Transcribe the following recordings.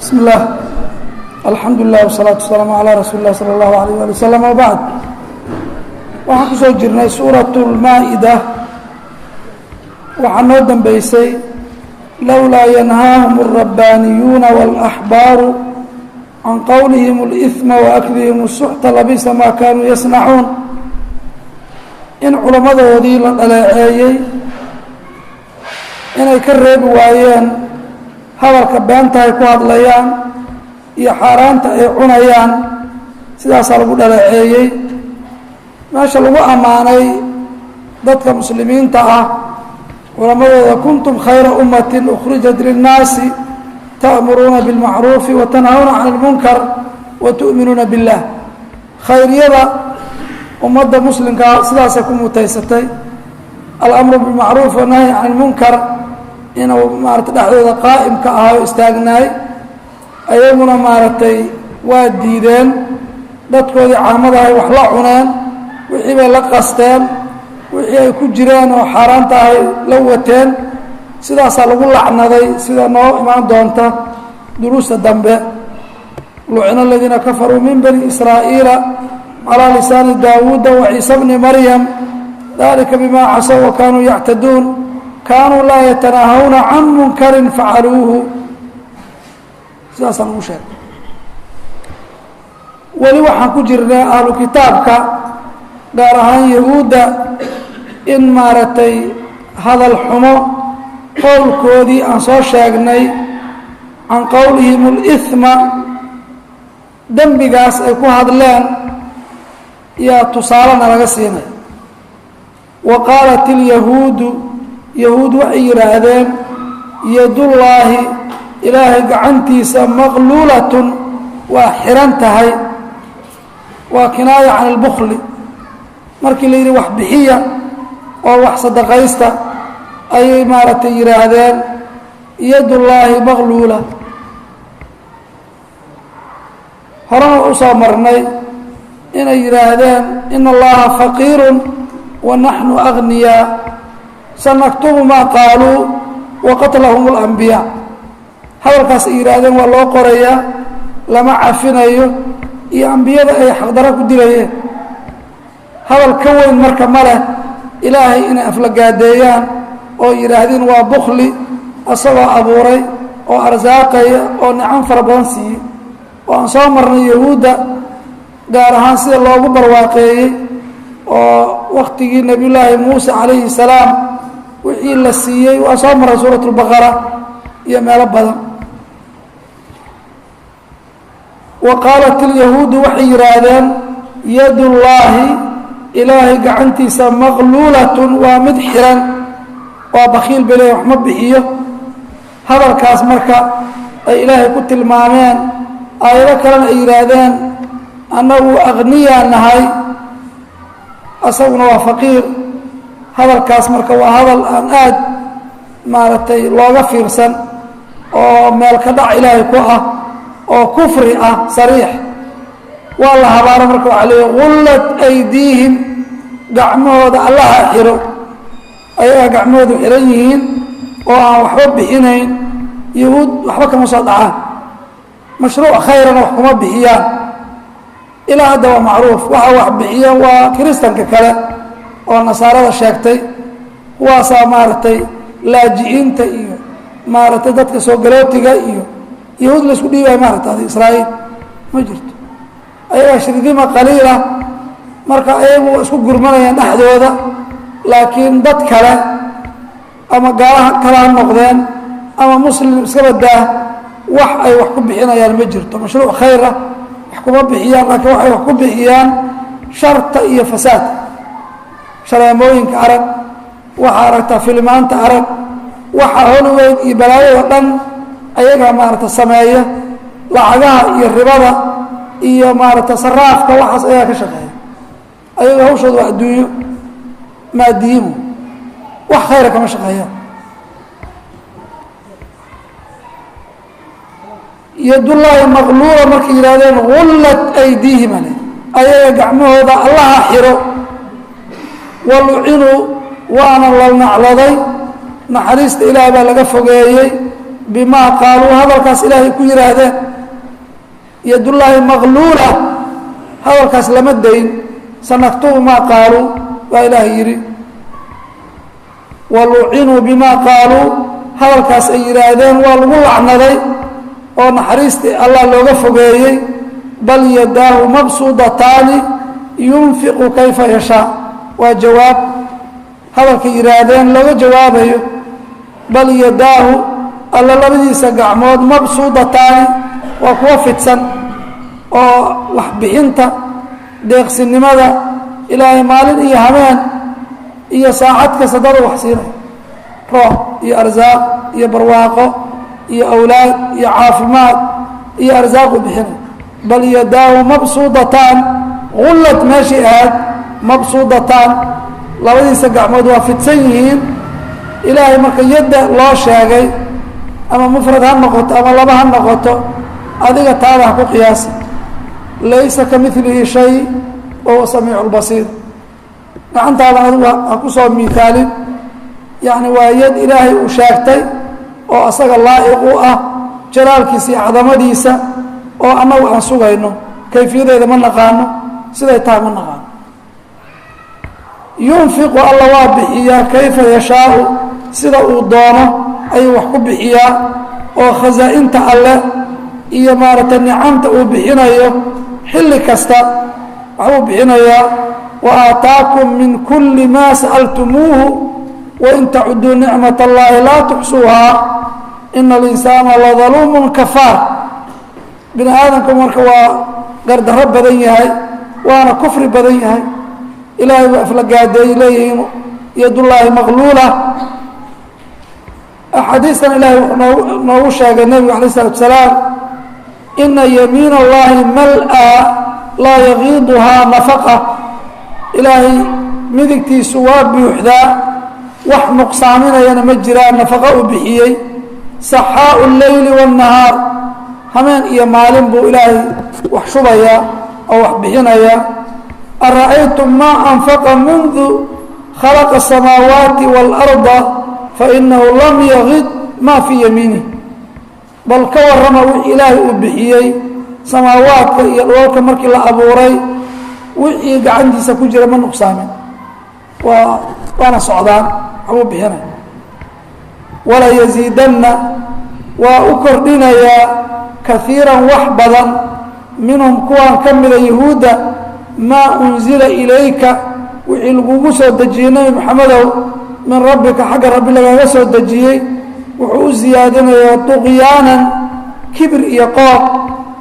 Bismi اllah, alxamdu lilah wsalaatu wasalaamu calaa rasuuli اlah salى اllahu alayh ali wasalam wabacd. Waxaan ku soo jirnay suurat اlmaa'ida. Waxaa noo dambeysay lowlaa yanhaahum الrabbaaniyuuna wاlaxbaaru can qowlihim اlإثma waaklihim الsuxta labisa maa kaanuu yasnacuun, in culammadoodii la dhaleeceeyey inay ka reebi waayeen hadalka beenta ay ku hadlayaan iyo xaaraanta ay cunayaan. Sidaasaa lagu dhaleeceeyey. Meesha lagu ammaanay dadka muslimiinta ah culammadooda, kuntum khayra ummatin ukhrijat linnaasi ta'muruuna bilmacruufi wa tanhawna cani اlmunkar wa tu'minuuna billah. Khayryada ummadda muslimkaa sidaasay ku mutaysatay, alamru bilmacruuf wanahyi can ilmunkar inuu maarata dhexdooda qaa'im ka ahaa o istaagnaay. Ayaguna maaragtay waa diideen, dadkoodii caamadahay wax la cuneen, wixii bay la qasteen, wixii ay ku jireen oo xaaraanta ahay la wateen. Sidaasaa lagu lacnaday, sida noo imaan doonta duruusta dambe. Lucina aladiina kafaruu min bani israa'iila calى lisaani daawuuda wa ciisa bni maryam, dalika bima casow wa kaanuu yactaduun, kaanuu laa yatanaahawna can munkarin facaluuhu. Sidaasaa lagu sheegay. Weli waxaan ku jirnay ahlu kitaabka, gaar ahaan yahuudda, in maaragtay hadal xumo qowlkoodii aan soo sheegnay, can qowlihim اlإثma, dembigaas ay ku hadleen yaa tusaalena laga siinay. Wa qaalat ilyahuudu, yahuud waxay yidhaahdeen, yadullaahi, ilaahay gacantiisa, maqluulatun, waa xihan tahay. Waa kinaaya can ilbukhli. Markii la yidhi wax bixiya oo wax sadaqaysta, ayay maaragtay yidhaahdeen yadullaahi maqluula. Horena u soo marnay inay yidhaahdeen in allaha faqiiru wa naxnu agniyaa, sanaktubu maa qaaluu wa qatlahum اlambiyaa. Hadalkaas ay yidhaahdeen waa loo qorayaa, lama cafinayo, iyo ambiyada ay xaqdaro ku dilayeen. Hadal ka weyn marka ma leh ilaahay inay aflagaadeeyaan oo yidhaahdeen waa bukli, asagoo abuuray oo arsaaqaya oo nicam fara badan siiyey, oo aan soo marnay yahuudda gaar ahaan sida loogu barwaaqeeyey oo waktigii nebiyullaahi muuse calayhi salaam wixii la siiyey. Waa soo maray suurat اlbaqara iyo meelo badan. Wa qaalat ilyahuudu, waxay yidhaahdeen yadullaahi, ilaahay gacantiisa, maqluulatun, waa mid xiran, waa bakiil bay leeyahy, wax ma bixiyo. Hadalkaas marka ay ilaahay ku tilmaameen, aayado kalena ay yidhaahdeen annagu aqniyaa nahay, asaguna waa faqiir. Hadalkaas marka waa hadal aan aad maaragtay looga fiirsan oo meel ka dhac ilaahay ku ah oo kufri ah sariix. Waa la habaaro marka, waxaa leeya gullat aydiihim, gacmahooda allaha xiro. Ayagaa gacmahoodu xiran yihiin oo aan waxba bixinayn. Yahuud waxba kama soo dhacaan, mashruuc khayrana wax kuma bixiyaan ilaa hadda, waa macruuf. Waxa wax bixiya waa kiristanka kale oo nasaarada sheegtay, kuwaasaa maaragtay laaji'iinta iyo maaragtay dadka soo galootiga iyo yahuud la isku dhiibaya. Maaragta adi israa'iil ma jirto, ayagaa shirdima qaliila. Marka ayagu waa isku gurmanayaan dhexdooda, laakiin dad kale ama gaalaha kale ha noqdeen ama muslim iska badaa, wax ay wax ku bixinayaan ma jirto. Mashruuc khayr ah wax kuma bixiyaan, laakiin waxay wax ku bixiyaan sharta iyo fasaadka. Shareemooyinka arag, waxaa aragtaa filimaanta arag, waxa holweyn iyo balaayada dhan ayagaa maaragta sameeya, lacagaha iyo ribada iyo maaragta saraafka, waxaas ayagaa ka shaqeeya. Ayaga hawshooda waa adduunyo maadiyimu, wax khayra kama shaqeeyaan. Yadullaahi maqluula markay yidhahdeen gullat aydiihim ale, ayaga gacmahooda allaha xiro. Walucinuu, waana la nacladay, naxariista ilaah baa laga fogeeyey, Bimaa qaaluu hadalkaas ilaahay ku yidhaahdeen, yadullaahi maqluula, hadalkaas lama dayn. Sanaktubu maa qaaluu waa ilaahay yidhi. Walucinuu bimaa qaaluu, hadalkaas ay yidhaahdeen waa lagu lacnaday oo naxariistii allah looga fogeeyey. Bal yadaahu mabsuudataani yunfiqu kayfa yashaa, waa jawaab hadalkay yidhaahdeen looga jawaabayo. Bal yadaahu, alla labadiisa gacmood, mabsuudataani waa kuwa fidsan oo waxbixinta deeqsinimada ilaahay maalin iyo habeen iyo saacad kasta dada wax siinay, roob iyo arsaaq iyo barwaaqo iyo awlaad iyo caafimaad iyo arsaaqu bixinay. Bal yadaahu mabsuudataan, gullad meeshay ahayd mabsuudataan, labadiisa gacmood waa fidsan yihiin. Ilaahay marka yadda loo sheegay ama mufrad ha noqoto ama laba ha noqoto, adiga taada ha ku qiyaasi. Laysa ka milihi shay wahuwa samiicu lbasiir. Gacantaadan adigu ha ku soo miaalin, yacni waa yad ilaahay uu sheegtay oo asaga laa'iq u ah jalaalkiisa iyo cadamadiisa, oo annagu aan sugayno kayfiyadeeda ma naqaano, siday tahay ma naqaano. Yunfiqu, alla waa bixiyaa, kayfa yashaau, sida uu doono ayuu wax ku bixiyaa, oo khasaa-inta alleh iyo maaragtay nicamta uu bixinayo xilli kasta waxbuu bixinayaa. Wa aataakum min kulli maa sa'altumuuhu wain tacuduu nicmat allahi laa tuxsuuhaa ina alinsaana ladaluumun kafaar. Bini aadamku marka waa gardarro badan yahay, waana kufri badan yahay. Ilaahay buu aflagaadeey leeyihiin yadullaahi maqluula. Axaadiistan ilahay wuxuu noogu sheegay nebigu alay isalatu salaam, ina yamiin allahi mal-a laa yagiiduhaa nafaqa. Ilaahay midigtiisu waa buuxdaa, wax nuqsaaminayana ma jiraan nafaqo uu bixiyey. Saxaau leyli waاnnahaar, hameen iyo maalin buu ilaahay wax shubayaa oo wax bixinayaa. Ara'aytum maa anfaqa mundu khalaqa asamaawaati wاlarda fainahu lam yagid maa fii yamiinih. Bal ka warrama wixii ilaahay uu bixiyey samaawaadka iyo dhulalka markii la abuuray, wixii gacantiisa ku jira ma nuqsaamin, waa waana socdaan waxbuu bixinaya. Wala yaziidanna, waa u kordhinayaa, kaiiran wax badan, minhum kuwaan ka mida yahuudda, maa unzila ilayka wixii lagugu soo dejiyey nebi maxamedow, min rabbika xagga rabbi lagaga soo dejiyey, wuxuu u siyaadinayaa duqyaanan kibir iyo qooq,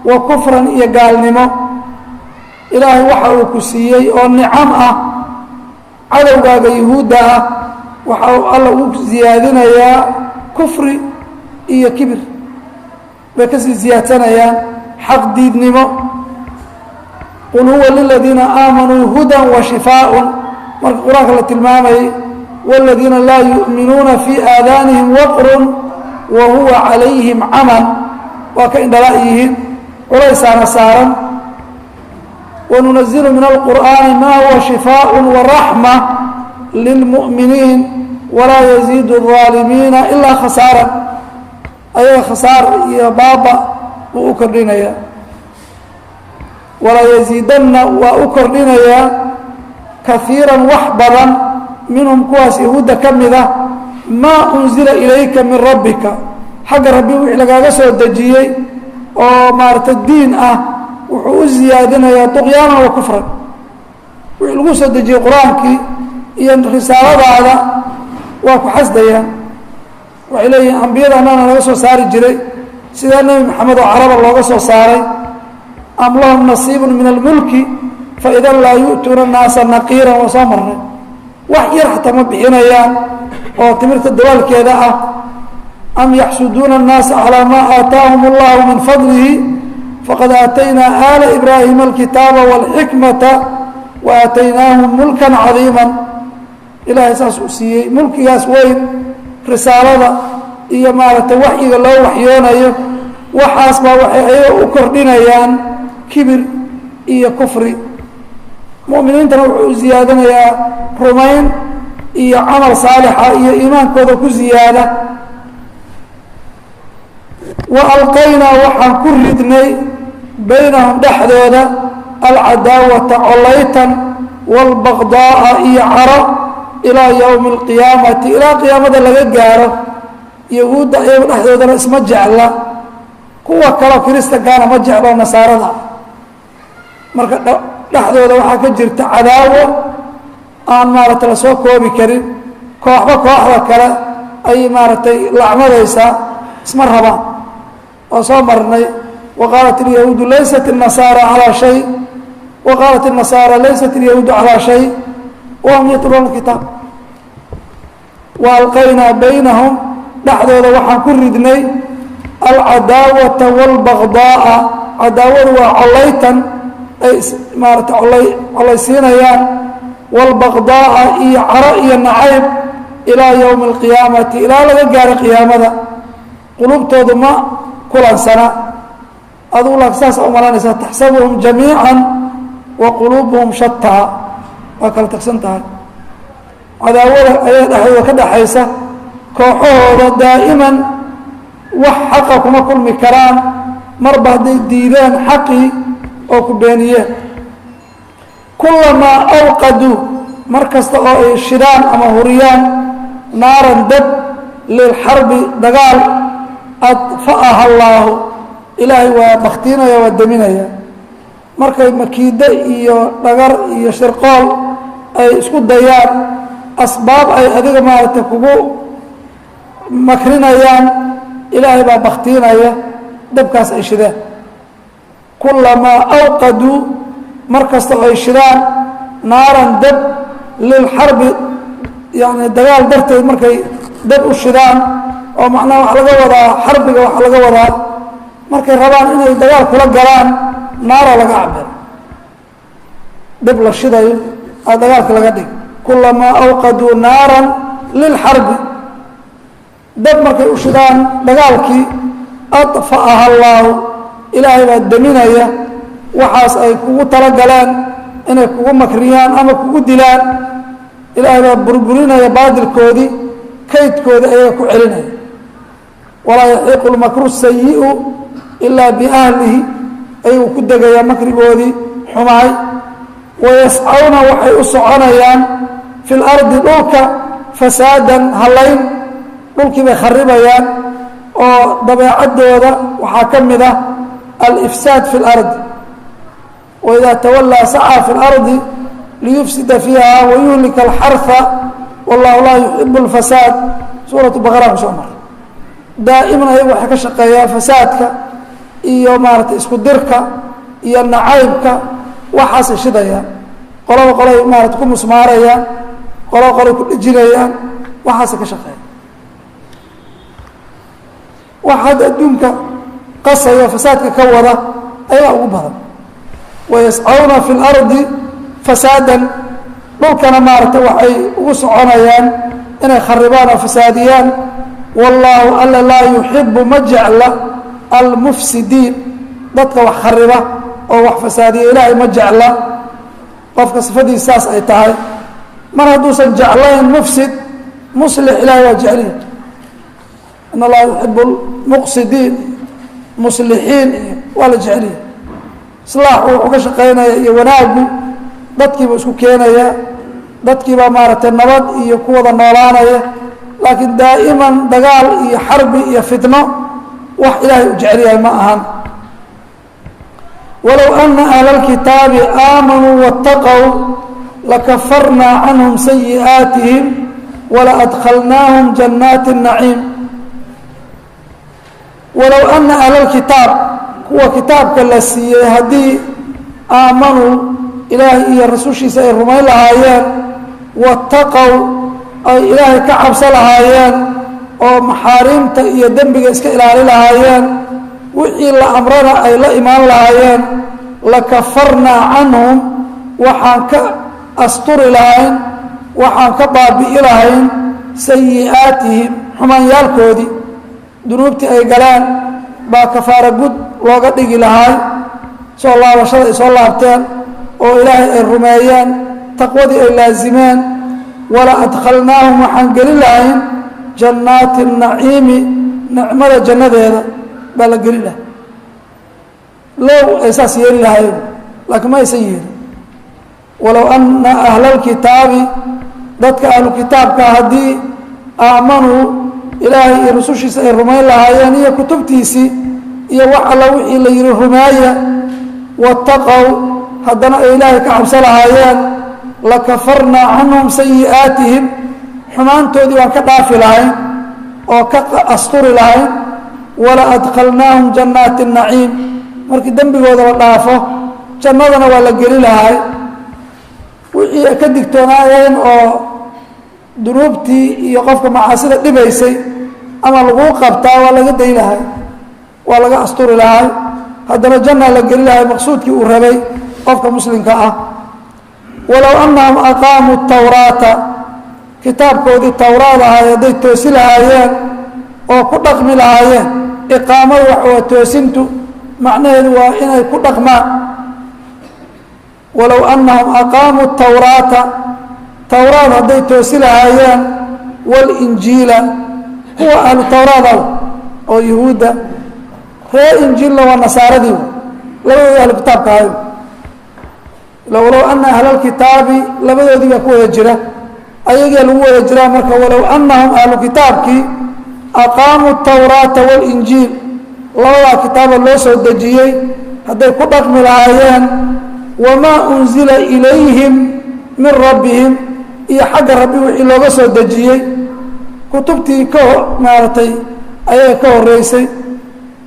wa kufran iyo gaalnimo. Ilaahay waxa uu ku siiyey oo nicam ah cadowgaaga yahuudda ah waxa uu alla ugu siyaadinayaa kufri iyo kibir, bay kasii siyaadsanayaan xaq diidnimo. Qul huwa liladiina aamanuu hudan wa shifaaءun, marka qur-aanka la tilmaamayay, wاladiina laa yu'minuuna fii aadaanihim waqrun wa huwa calayhim caman, waa ka indhala yihiin culaysaana saaran. Wanunazilu min alqur'aani ma huwa shifaaء waraxma lilmu'miniin walaa yaziidu الظaalimiina ilaa khasaara, ayaga khasaar iyo baaba buu u kordhinayaa. Walaa yaziidanna, waa u kordhinayaa, kaiiran wax badan, minhum kuwaas yahuudda ka mida, maa unzila ilayka min rabbika xagga rabbi wixii lagaaga soo dejiyey oo maaragtay diin ah, wuxuu u siyaadinayaa duqyaanan wa kufran. Wixii lagu soo dejiyey qur-aankii iyo risaaladaada waa ku xasdayaan. Waxay leeyihiin ambiyada annana laga soo saari jiray, sidaa nebi maxamed oo caraba looga soo saaray? Am lahum nasiibun min almulki faidan laa yu'tuuna annaasa naqiiran. Waa soo marnay, wax yar xataa ma bixinayaan oo timirta dawaalkeeda ah. Am yaxsuduuna annaasa calaa maa aataahum allahu min fadlihi faqad aataynaa aala ibraahima alkitaaba walxikmata wa aataynaahum mulkan cadiima. Ilaahay saas uu siiyey mulkigaas weyn, risaalada iyo maaragtay waxyiga loo waxyoonayo, waxaas baa waxay ayaga u kordhinayaan kibir iyo kufri. Mu'miniintana wuxuu u siyaadinayaa rumayn iyo camal saalixa iyo iimaankooda ku ziyaada. Wa alqaynaa waxaan ku ridnay baynahum dhexdooda alcadaawata collaytan waalbaqdaa'a iyo caro ilaa yowmi alqiyaamati, ilaa qiyaamada laga gaaro. Yahuudda iyagu dhexdoodana isma jecla, kuwa kaleo kiristankaana ma jeclo nasaarada. Marka dhexdooda waxaa ka jirta cadaawo aan maaragtay lasoo koobi karin, kooxba kooxda kale ayay maaragtay lacmadaysaa, isma rabaan. Waa soo marnay wa qaalat alyahuudu laysat الnasaara calaa shay wa qaalat الnasaara laysat alyahuudu calaa shay wahum yatluuna kitaab. Wa alqaynaa baynahum dhexdooda waxaan ku ridnay alcadaawata wاlbaqdaa'a. Cadaawadu waa collaytan ay maarata collaysiinayaan, wاlbaqdaa'a iyo caro iyo nacayb ilaa yowmi اlqiyaamati, ilaa laga gaaro qiyaamada. Qulubtoodu ma kulansana, adugu laakin saasa u malanaysaa, taxsabuhum jamiica wa quluubuhum shataa, waa kala tagsan tahay. Cadaawada ayaa dhexdooda ka dhexaysa, kooxahooda daa'iman wax xaqa kuma kulmi karaan, marba hadday diideen xaqii oo ku beeniyeen. Kulamaa awqaduu, mar kasta oo ay shidaan ama huriyaan naaran dab lilxarbi dagaal, adfa'aha allaahu, ilaahay waa baktiinaya, waa deminaya. Markay makiide iyo dhagar iyo shirqool ay isku dayaan, asbaab ay adiga maaragtay kugu makrinayaan, ilaahay baa baktiinaya dabkaas ay shideen. Kulamaa awqaduu, mar kasta oo ay shidaan naaran dab lilxarbi, yani dagaal darteed markay dab u shidaan, oo macnaha waxaa laga wadaa xarbiga, waxaa laga wadaa markay rabaan inay dagaal kula galaan, naara laga cabiro, dab la shidayo aa dagaalka laga dhig. Kulamaa awqaduu naaran lilxarbi, dab markay u shidaan dagaalkii, adfa'aha allaahu, ilaahay baa deminaya waxaas ay kugu talagaleen inay kugu makriyaan ama kugu dilaan. Ilaahay baa burburinaya baadilkoodii, kaydkoodii ayaga ku celinaya. Walaa yaxiiqu lmakru sayi'u ilaa biahlihi, ayuu ku degayaa makrigoodii xumaay. Wayascawna waxay u soconayaan fi lardi dhulka fasaadan, hallayn, dhulkii bay kharibayaan. Oo dabeecaddooda waxaa ka mid ah alifsaad fi اlardi, waidaa tawallaa sacaa fi اlardi liyufsida fiiha wayuhlika alxarha wallahu laa yuxibu اlfasaad. Suuratu baqara kusoo maray. Daa'iman ayagu waxay ka shaqeeyaan fasaadka iyo maaragtay isku dirka iyo nacaybka, waxaasay shidayaan. Qolaba qolay maarata ku musmaarayaan, qolaba qolay ku dhejinayaan, waxaasay ka shaqeeyaan. Wax hadda adduunka qasaya fasaadka ka wada ayaa ugu badan. Wayascawna fi اlardi fasaadan, dhulkana maaragtay waxay ugu soconayaan inay kharibaan oo fasaadiyaan. Wallaahu alla laa yuxibu ma jecla almufsidiin, dadka wax khariba oo wax fasaadiya ilaahay ma jecla. Qofka sifadiisa saas ay tahay, mar hadduusan jeclayn mufsid, muslix ilahay waa jecliya. In allaha yuxibu lmuqsidiin, muslixiin iyo waa la jeceliya. Islaaxu wuxuu ka shaqaynaya iyo wanaagu dadkiiba isku keenaya, dadkiibaa maaragtay nabad iyo ku wada noolaanaya. Laakiin daa'iman dagaal iyo xarbi iyo fitno wax ilaahay u jecel yahay ma ahan. Walow ana ahla اlkitaabi aamanuu waاtaqow lakafarnaa canhum sayi'aatihim wala adkhalnaahum jannaati الnaciim. Walow ana ahla اlkitaab, kuwa kitaabka la siiyey, haddii aamanuu ilaahay iyo rasushiisa ay rumayn lahaayeen, waataqow ay ilaahay ka cabso lahaayeen, oo maxaariimta iyo dembiga iska ilaali lahaayeen, wixii la amrana ay la imaan lahaayeen, lakafarnaa canhum, waxaan ka asturi lahayn, waxaan ka baabi'i lahayn sayi'aatihim, xumaanyaalkoodii, dunuubtii ay galeen baa kafaara gud looga dhigi lahaay. Soo laabashada ay soo laabteen oo ilaahay ay rumeeyeen, taqwadii ay laasimeen, wala adkhalnaahum waxaan gelin lahayn jannaati naciimi, nicmada jannadeeda, baa la geli lahaa low ay saas yeeli lahaayeen, laakiin ma aysan yeelin. Walow ana ahla alkitaabi, dadka ahlu kitaabka haddii aamanuu ilaahay iyo rusushiisa ay rumayn lahaayeen iyo kutubtiisii iyo wax alla wixii la yihi rumaaya, wataqow haddana ay ilaahay ka cabso lahaayeen, lakafarnaa canhum sayi'aatihim, xumaantoodii waan ka dhaafi lahayn oo ka asturi lahayn, wala adkhalnaahum jannaati naciim. Markii dembigooda la dhaafo jannadana waa la geli lahay. Wixii ay ka digtoonaayeen oo dunuubtii iyo qofka macaasida dhibaysay ama laguu qabtaa waa laga day lahay, waa laga asturi lahay, haddana jannaa la geli lahay, maqsuudkii uu rabay qofka muslimka ah. Walow annahum aqaamuu tawraata, kitaabkoodii towraad ahay hadday toosi lahaayeen oo ku dhaqmi lahaayeen. Iqaamadu wax waa toosintu, macnaheedu waa inay ku dhaqmaan. Walow annahum aqaamuu tawraata, towraad hadday toosi lahaayeen, walinjiila, kuwa ahlu towraada oo yuhuudda, ree injiilna waa nasaaradii, labadoodii ahlu kitaabka ahayo. Walow ana ahlalkitaabi labadoodii baa ku wada jira, ayagaa lagu wada jiraa. Marka walow annahum ahlu kitaabkii aqaamuu tawraata walinjiil, labadaa kitaaba loo soo dejiyey hadday ku dhaqmi lahaayeen, wamaa unzila ilayhim min rabbihim, iyo xagga rabbi wixii looga soo dejiyey, kutubtii ka maaragtay ayaga ka horeysay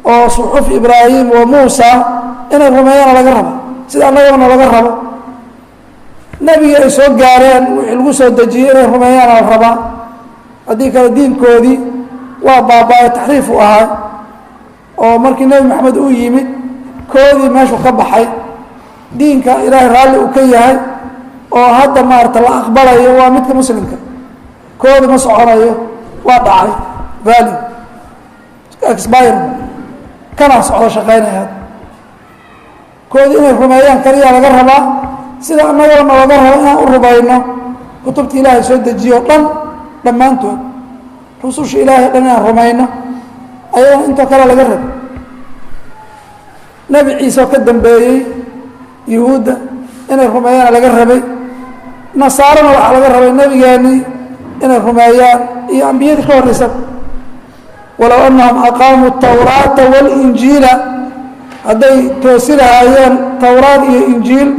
oo suxuf Ibraahim wa Muusa inay rumeeyaana laga rabo, sida annagana laga rabo. Nebigii ay soo gaareen wixii lagu soo dejiyey inay rumeeyaana la rabaa, haddii kale diinkoodii waa baaba-ay, taxriif u ahaa. Oo markii Nebi Maxamed uu yimid koodii meeshuu ka baxay, diinka Ilaahay raalli uu ka yahay oo hadda maarata la aqbalayo waa midka muslimka, koodi ma soconayo, waa dhacay value expire, kanaa socdo shaqaynaya hadda. Koodii inay rumeeyaan kaliyaa laga rabaa, sida annagana laga rabo inaan u rumayno kutubta Ilaahay soo dejiyo o dhan dhammaantood, rususha Ilaahay o dhan inaan rumayno, ayagana intoo kale laga rabo. Nebi Ciise oo ka dambeeyey yuhuudda inay rumeeyaana laga rabay, nasaarana waxaa laga rabay nebigeenii inay rumeeyaan iyo ambiyadii ka horreysa. Walow annahum aqaamuu tawraata walinjiila, hadday toosi lahaayeen towraad iyo injiil,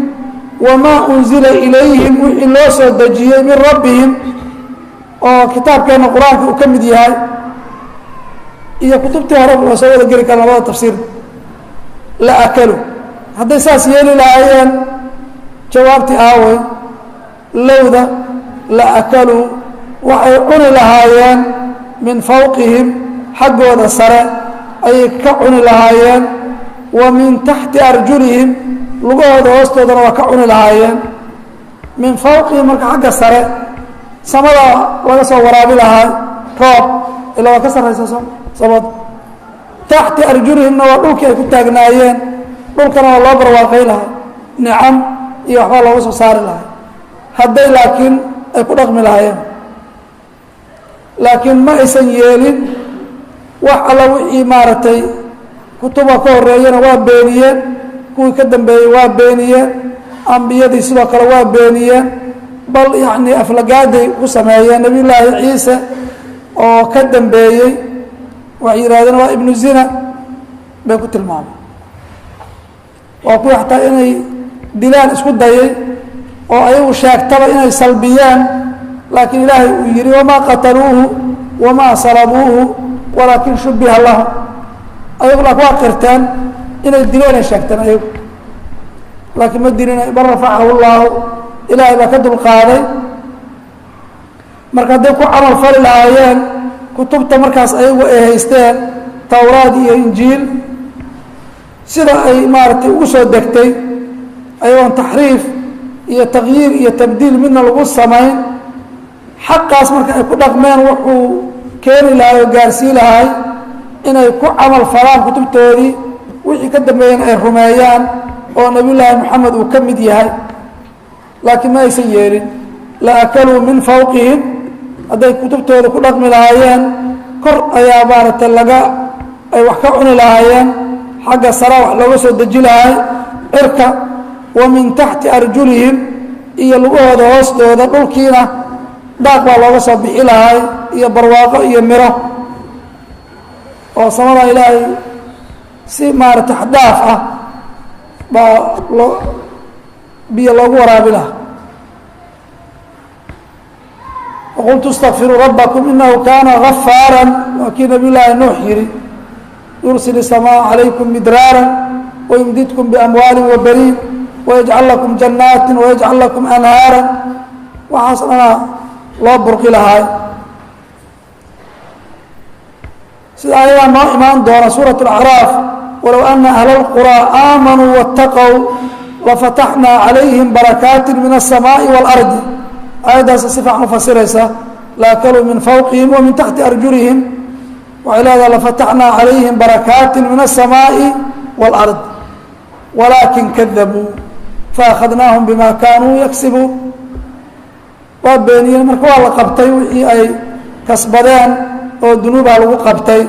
wamaa unzila ilayhim wixii loo soo dejiyey min rabbihim, oo kitaabkeenna qur-aanka uu ka mid yahay iyo kutubtii horeba waa soo wada geli karaan labada tafsiir, la akalu, hadday saas yeeli lahaayeen, jawaabtii aawey lowda, la akaluu waxay cuni lahaayeen min fawqihim, xaggooda sare ayay ka cuni lahaayeen, wa min taxti arjulihim, lugahooda hoostoodana waa ka cuni lahaayeen. Min fawqihim marka xagga sare samada laga soo waraabi lahaa roob, ilaa waa ka sarraysa samada. Taxti arjulihimna waa dhulkii ay ku taagnaayeen, dhulkana waa loo barwaaqay lahay, nicam iyo waxbaa looga soo saari lahay hadday laakiin ay ku dhaqmi lahaayeen. Laakiin ma aysan yeelin, wax alla wixii maaragtay kutuba ka horreeyana waa beeniyeen, kuwii ka dambeeyey waa beeniyeen, ambiyadii sidoo kale waa beeniyeen, bal yacnii aflagaaday ku sameeyeen. Nebiyullaahi Ciise oo ka dambeeyey waxay yidhahdeen waa ibnu zina bay ku tilmaameen, waa kuwii xataa inay dilaan isku dayay oo ayagu sheegtaba inay salbiyaan, laakiin Ilaahay uu yidhi wamaa qataluuhu wamaa salabuuhu walaakin shubbiha lahum. Ayagu laakin waa qirteen inay dileen ay sheegteen ayagu, laakiin ma dilin, bal rafacahu llaahu, Ilaahay baa ka dulqaaday. Marka hadday ku camal fali lahaayeen kutubta markaas ayagu ay haysteen towraad iyo injiil sida ay maaragtay ugu soo degtay, ayagoon taxriif iyo takyiir iyo tabdiil midna lagu samayn, xaqaas marka ay ku dhaqmeen wuxuu keeni lahay oo gaarsii lahay inay ku camal falaan kutubtoodii, wixii ka dambeeyeen ay rumeeyaan oo Nebiyullaahi Moxamed uu ka mid yahay. Laakiin ma aysan yeelin. La akaluu min fawqihim, hadday kutubtooda ku dhaqmi lahaayeen kor ayaa maaragtay laga ay wax ka cuni lahaayeen, xagga saraa wax looga soo deji lahay cirka, wa min taxti arjulihim iyo lugahooda hoostooda dhulkiina daaq baa looga soo bixi lahay iyo barwaaqo iyo miro oo samada ilaahay si maarata xdaaf ah baa loo biyo loogu waraabi lahaa. Waqultu istakfiruu rabbakum inahu kaana gafaara, waa kii nabiy llaahi Nuux yihi yursil الsamaaa calaykum midraara wayumdidkum biamwaali wabaniin wayajcal lakum jannaati wayajcal lakum anhaara. Waxaas dhanaa loo burqi lahaay. Sida ayadaa noo imaan doona suuraة اlacraaf, walow ana ahla اlquraa aamanuu waاtaqow lafataxnaa calayhim barakaati min الsamaaءi wاlardi. Aayaddaas si fiican ufasiraysa, laakaluu min fawqihim wa min taxti arjulihim. Waxay leedahay lafataxnaa calayhim barakaati min الsamaaءi wاlard walaakin kadabuu faakhadnaahum bima kaanuu yaksibuun. Waa beeniyeen, marka waa la qabtay wixii ay kasbadeen oo dunuubaa lagu qabtay.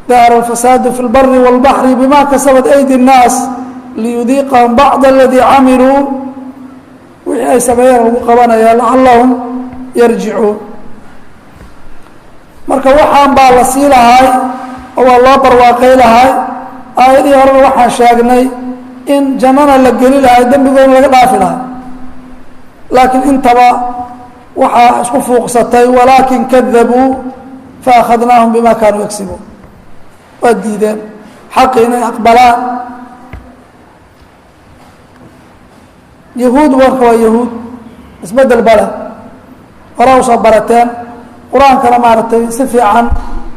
Dahara alfasaadu fi اlbari wاlbaxri bima kasabat aydi الnaas liyudiiqahum bacd aladii camiluu, wixii ay sameeyeen lagu qabanaya lacalahum yarjicuun. Marka waxaan baa la sii lahay oo waa loo barwaaqay lahay. Aayadihii horena waxaan sheegnay in jannana la geli lahay, dembigoodna laga dhaafi lahay, laakiin intaba waxaa isku fuuqsatay walaakin kadabuu faakhadnaahum bima kaanuu yagsibuun. Waa diideen xaqi inay aqbalaan. Yahuud warka waa yahuud isbedel bale, horaa usoo barateen. Qur-aankana maaragtay si fiican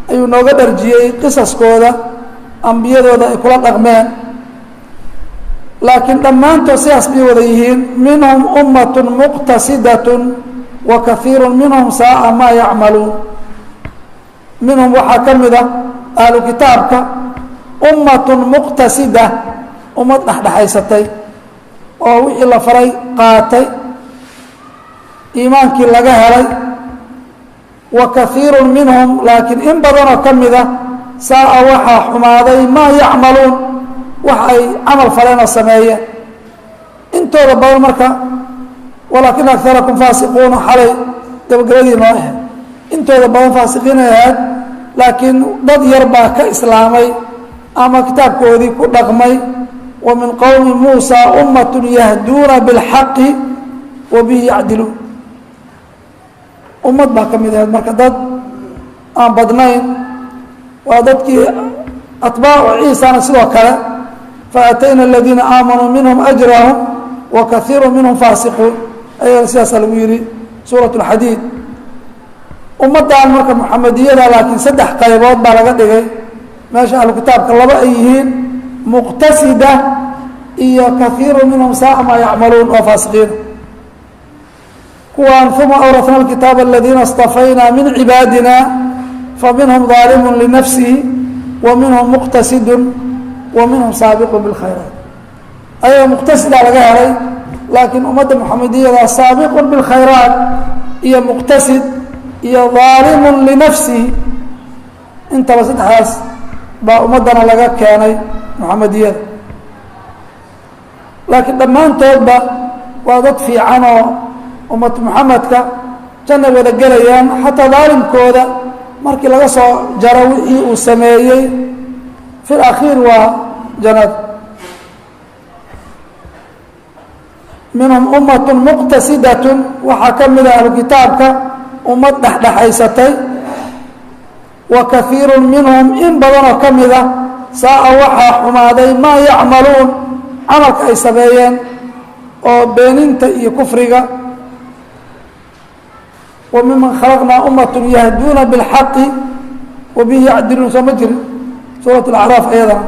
ayuu nooga dharjiyey qisaskooda, ambiyadooda ay kula dhaqmeen, laakiin dhammaantood sidaas bay wada yihiin. Minhum ummatun muqtasidatun wa kahiiru minhum saa'a maa yacmaluun. Minhum waxaa ka mid a ahlu kitaabka ummatun muqtasida, ummad dhexdhexaysatay oo wixii la faray qaatay, iimaankii laga helay. Wa kahiiru minhum, laakiin in badanoo ka mida saa'a waxaa xumaaday maa yacmaluun, wax ay camal faleen oo sameeyeen intooda badan. Marka walaakin akarakum faasiquuna xalay gabagabadii noo ahayd, intooda badan faasiqiin ay ahayd, laakiin dad yar baa ka islaamay ama kitaabkoodii ku dhaqmay. Wa min qowmi Muusa ummatun yahduuna bilxaqi wa bihi yacdiluun. Ummad baa ka mid ahayd, marka dad aan badnayn waa dadkii atbaacu Ciisana sidoo kale. Faatayna aladiina aamanuu minhum ajrahum wa kaiiru minhum faasiquun, ayagana sidaasaa lagu yihi suurat اlxadiid. Ummaddan marka muxamediyada laakiin saddex qaybood baa laga dhigay, meesha ahlu kitaabka laba ay yihiin muqtasida iyo kaiiru minhum saa'a maa yacmaluun oo faasiqiina. Kuwaan uma awratna alkitaaba aladiina اstafaynaa min cibaadina faminhum daalimu linafsihi wa minhum muqtasidun wa minhum saabiqu bilkhayraat. Ayaga muqtasidaa laga helay, laakiin ummadda muxamediyada saabiqun bilkhayraat iyo muqtasid iyo daalimun linafsihi, intaba saddexdaas baa ummaddana laga keenay muxamediyada. Laakiin dhammaantoodba waa dad fiican oo ummad Muxamedka jannay wada gelayaan, xataa daalimkooda markii laga soo jaro wixii uu sameeyey fi lakhiir waa jannada. Minhum ummatun muqtasidatun, waxaa ka mida ahlu kitaabka ummad dhexdhexaysatay. Wa kaiiru minhum, in badanoo ka mida saa'a waxaa xumaaday maa yacmaluun, camalka ay sameeyeen oo beeninta iyo kufriga. Wa miman khalaqnaa ummatun yahduuna bilxaqi wa bihi yacdiluun, soo ma jirin suurat alacraaf ayadana.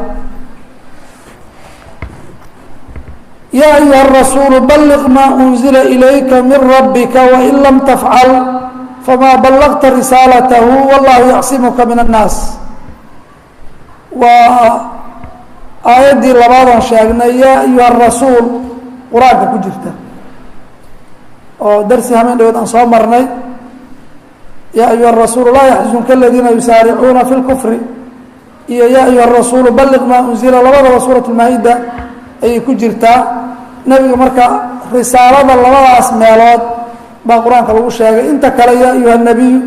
Yaa ayuha arasuulu balliq maa unzila ilayka min rabbika wain lam tafcal famaa ballaqta risaalatahu wallahu yacsimuka min annaas. Waa aayaddii labaadoon sheegnay yaa ayuha arasuul qur-aanka ku jirta oo darsi hameen dhawood aan soo marnay. Yaa ayuha arasuulu laa yaxzunka aladiina yusaaricuuna fi lkufri. Iyo yaa ayuha rasuulu balliq maa unzila, labadaba suurat lmaa-ida ayay ku jirtaa. Nebiga marka risaalada labadaas meelood baa qur-aanka lagu sheegay. Inta kale yaa ayuha nabiyu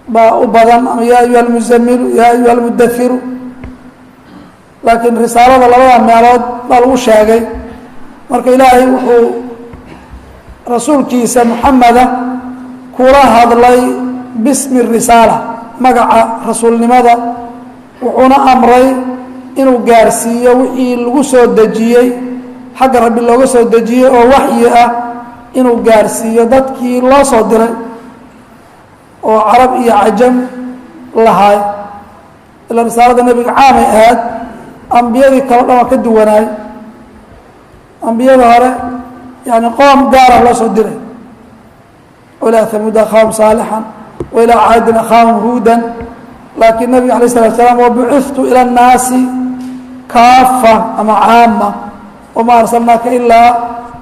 baa u badan, ama yaa ayuha almuzamilu, yaa ayuha almudairu, laakiin risaalada labada meelood baa lagu sheegay. Marka ilaahay wuxuu rasuulkiisa muxameda kula hadlay bismi risaala, magaca rasuulnimada, wuxuuna amray inuu gaarsiiyo wixii lagu soo dejiyey xagga rabbi looga soo dejiyey oo waxyi ah, inuu gaarsiiyo dadkii loo soo diray oo carab iyo cajam lahaay. Ilaa risaalada nebiga caamay ahayd, ambiyadii kale dhan waa ka duwanaay. Ambiyada hore yani qoom gaara loo soo diray, ilaa hamuud akhaahum saalixan wa ilaa caadin akhaahum huudan. Laakiin nebiga alay الslat slaam wabucitu ilى الnaasi kaafa ama caama, wama arsalnaaka ilaa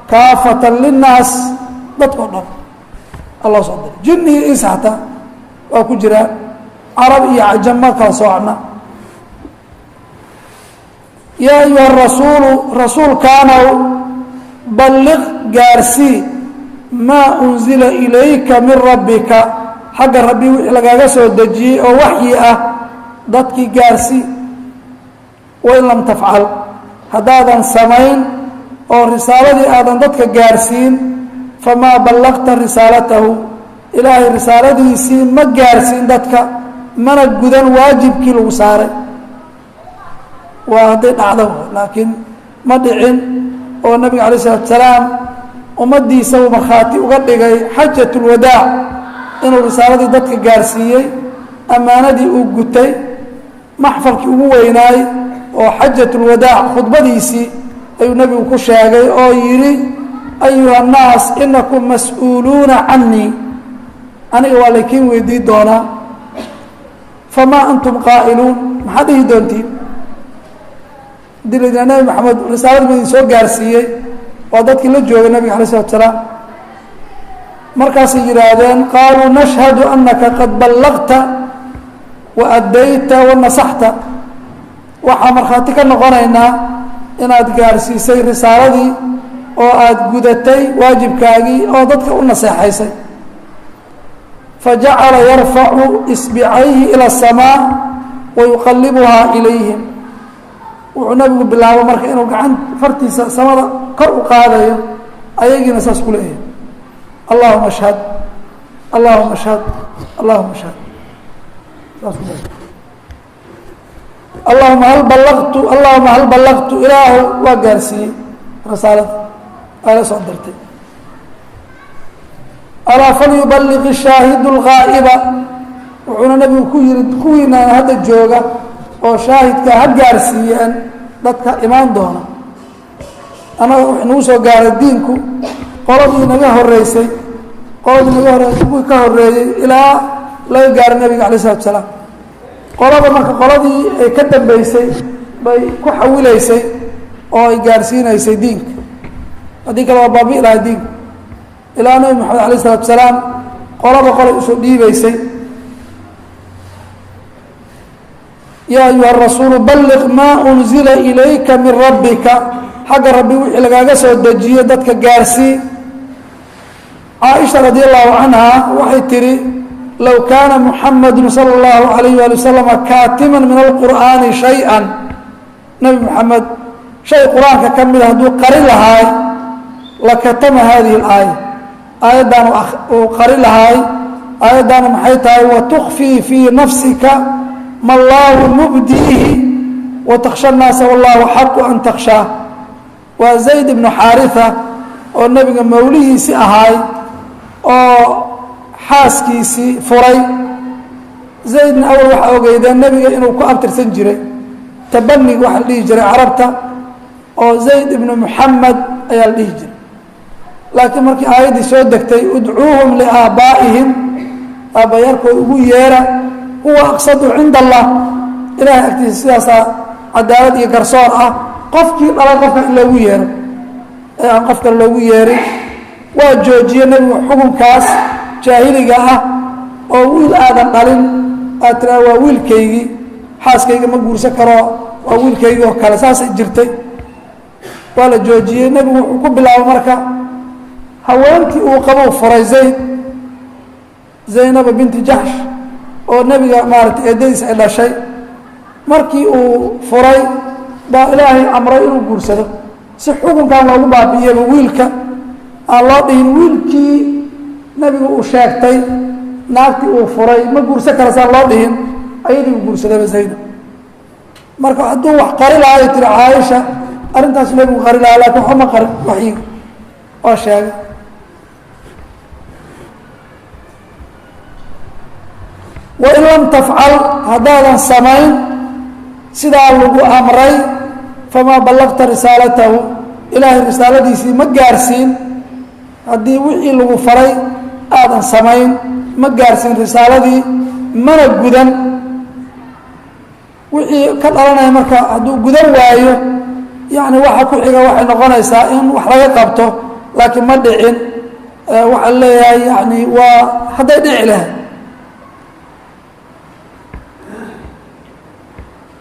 kaafata linnaas, dadkao dhan a loo soo diray, jini iyo insi xataa waa ku jiraan, carab iyo cajam ma kala soocna. Yaa ayuha rasuulu, rasuulkaanow, balliq gaarsii maa unzila ilayka min rabbika, xagga rabbi wixii lagaaga soo dejiyey oo waxyi ah dadkii gaarsii. Wain lam tafcal, haddaadan samayn oo risaaladii aadan dadka gaarsiin, famaa ballaqta risaalatahu, ilaahay risaaladiisii ma gaarsiin dadka, mana gudan waajibkii lagu saaray. Waa hadday dhacdo, laakiin ma dhicin oo nabiga alay isalaatu salaam ummaddiisa uu markhaati uga dhigay xajat lwadaac inuu risaaladii dadka gaarsiiyey, ammaanadii uu gutay, maxfalkii ugu weynaay oo xajat lwadaac khudbadiisii ayuu nebigu ku sheegay oo yidhi: ayuha annaas inakum mas-uuluuna canii, aniga waa laykiin weydii doonaa, famaa antum qaa'iluun, maxaad dhihi doontiin? Hadii la yidhaha nebi maxamed risaalad ma idin soo gaarsiiyey, waa dadkii la joogay nabiga alay isalatu salaam. Markaasay yidhaahdeen: qaaluu nashhadu anaka qad ballaqta wa addayta wa nasaxta, waxaa markhaati ka noqonaynaa inaad gaarsiisay risaaladii oo aada gudatay waajibkaagii oo dadka u naseexaysay. Fajacala yarfacu isbicayhi ila aلsamaa wa yuqalibuhaa ilayhim. Wuxuu nabigu bilaabo marka inuu gacan fartiisa samada kor u qaadayo, ayagiina saas ku leeyahay: allahuma ashhad, allahuma ashhad, allahuma ashhad, saas ku leeyahay. Allahuma hal ballaqtu, allahuma hal ballaqtu, ilaahu waa gaarsiiyey risaalada aa la soo dirtay. Alaa falyubaliq shaahidu lgaa'iba, wuxuuna nabigu ku yihi kuwiinaan hadda jooga oo shaahidka ha gaarsiiyeen dadka imaan doona. Annaga wuxuu nagu soo gaaray diinku qoladii naga horeysay, qoladii naga horreysay, kuwii ka horreeyey ilaa laga gaaray nabiga alay isalatu salaam. Qolada marka qoladii ay ka dambeysay bay ku xawilaysay oo ay gaarsiinaysay diinka, haddii kale waa baabi'i lahaa diinka. Ilaa nabi maxamed alayh isalatu salaam qolaba qolay usoo dhiibeysay. Yaa ayuha rasuulu balliq maa unzila ilayka min rabbika, xagga rabbi wixii lagaaga soo dejiyo dadka gaarsii. Caaisha radi allahu canha waxay tihi: low kaana muxamadu sala اllahu alayh wali wasalama kaatiman min alqur'aani shay-an, nebi moxamed shay qur-aanka ka mida hadduu qari lahaay, lakatama hadihi اlaaya, aayaddan uu qari lahaay. Aayaddaana maxay tahay? Watukfii fii nafsika ma allaahu mubdiihi watakhsha annaasa wallahu xaqu an takhshaa. Waa zayd ibnu xaariha oo nebiga mawlihiisi ahaay oo xaaskiisii furay. Zaydna awal waxaa ogeydeen nebiga inuu ku abtirsan jiray, tabanig waxaa la dhihi jiray carabta, oo zayd ibnu muxamed ayaa la dhihi jiray. Laakiin markii aayaddii soo degtay, udcuuhum liaabbaa'ihim, aabbayaalkooda ugu yeera, huwa aqsadu cinda allah, ilahay agtiisa sidaasaa cadaalad iyo garsoor ah, qofkii dhalay qofka in loogu yeero ee aan qof kale loogu yeerin. Waa joojiye nebigu xukunkaas jaahiliga ah oo wiil aadan dhalin aad tiraa waa wiilkaygii, Xaaskayga ma guursan karo, waa wiilkayga oo kale. Saasay jirtay, waa la joojiyey. Nebigu wuxuu ku bilaabay marka haweenkii uu qabou furay Zayd, Zaynaba binti Jaxsh, oo nebiga maaratay eedadiis ay dhashay. Markii uu furay baa Ilaahay amray inuu guursado si xukunkan loogu baabi'iyaba, wiilka aan loo dhihin wiilkii nebigu uu sheegtay naagtii uu furay ma guursan kara, saan loo dhihin ayadii uu guursadayba Zaynab. Marka hadduu wax qari lahaa ay tiri Caaisha, arrintaasu nebigu qari lahaa, lakin waxba ma qarin, waxyiga waa sheegay. Wain lam tafcal, haddaadan samayn sidaa lagu amray, famaa ballaqta risaalatahu, Ilaahay risaaladiisii ma gaarsiin. Haddii wixii lagu faray aadan samayn, ma gaarsiin risaaladii, mana gudan. Wixii ka dhalanaya marka hadduu gudan waayo, yacni waxa ku xiga waxay noqonaysaa in wax laga qabto, laakiin ma dhicin. Waxaa leeyahay yani waa hadday dhici lahayd.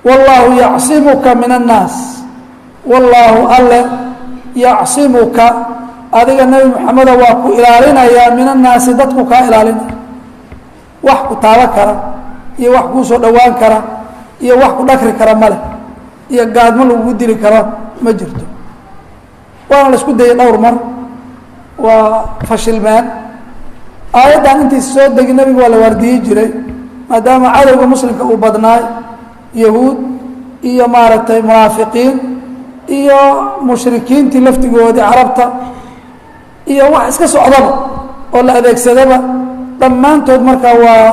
Wallaahu yacsimuka min annaas, wallaahu alle yacsimuka adiga Nebi Moxameda waa ku ilaalinayaa, min annaasi dadku kaa ilaalinaya. Wax ku taabo kara iyo wax kuu soo dhowaan kara iyo wax ku dhakri kara male, iyo gaadmo lagugu dili karo ma jirto. Waana la isku dayay dhowr mar, waa fashilmeen. Aayaddan intiisa soo degi nebigu waa la waardiyi jiray, maadaama cadowga muslimka uu badnaay, yahuud iyo maaragtay munaafiqiin iyo mushrikiintii laftigoodii carabta iyo wax iska socdaba oo la adeegsadaba dhammaantood. Marka waa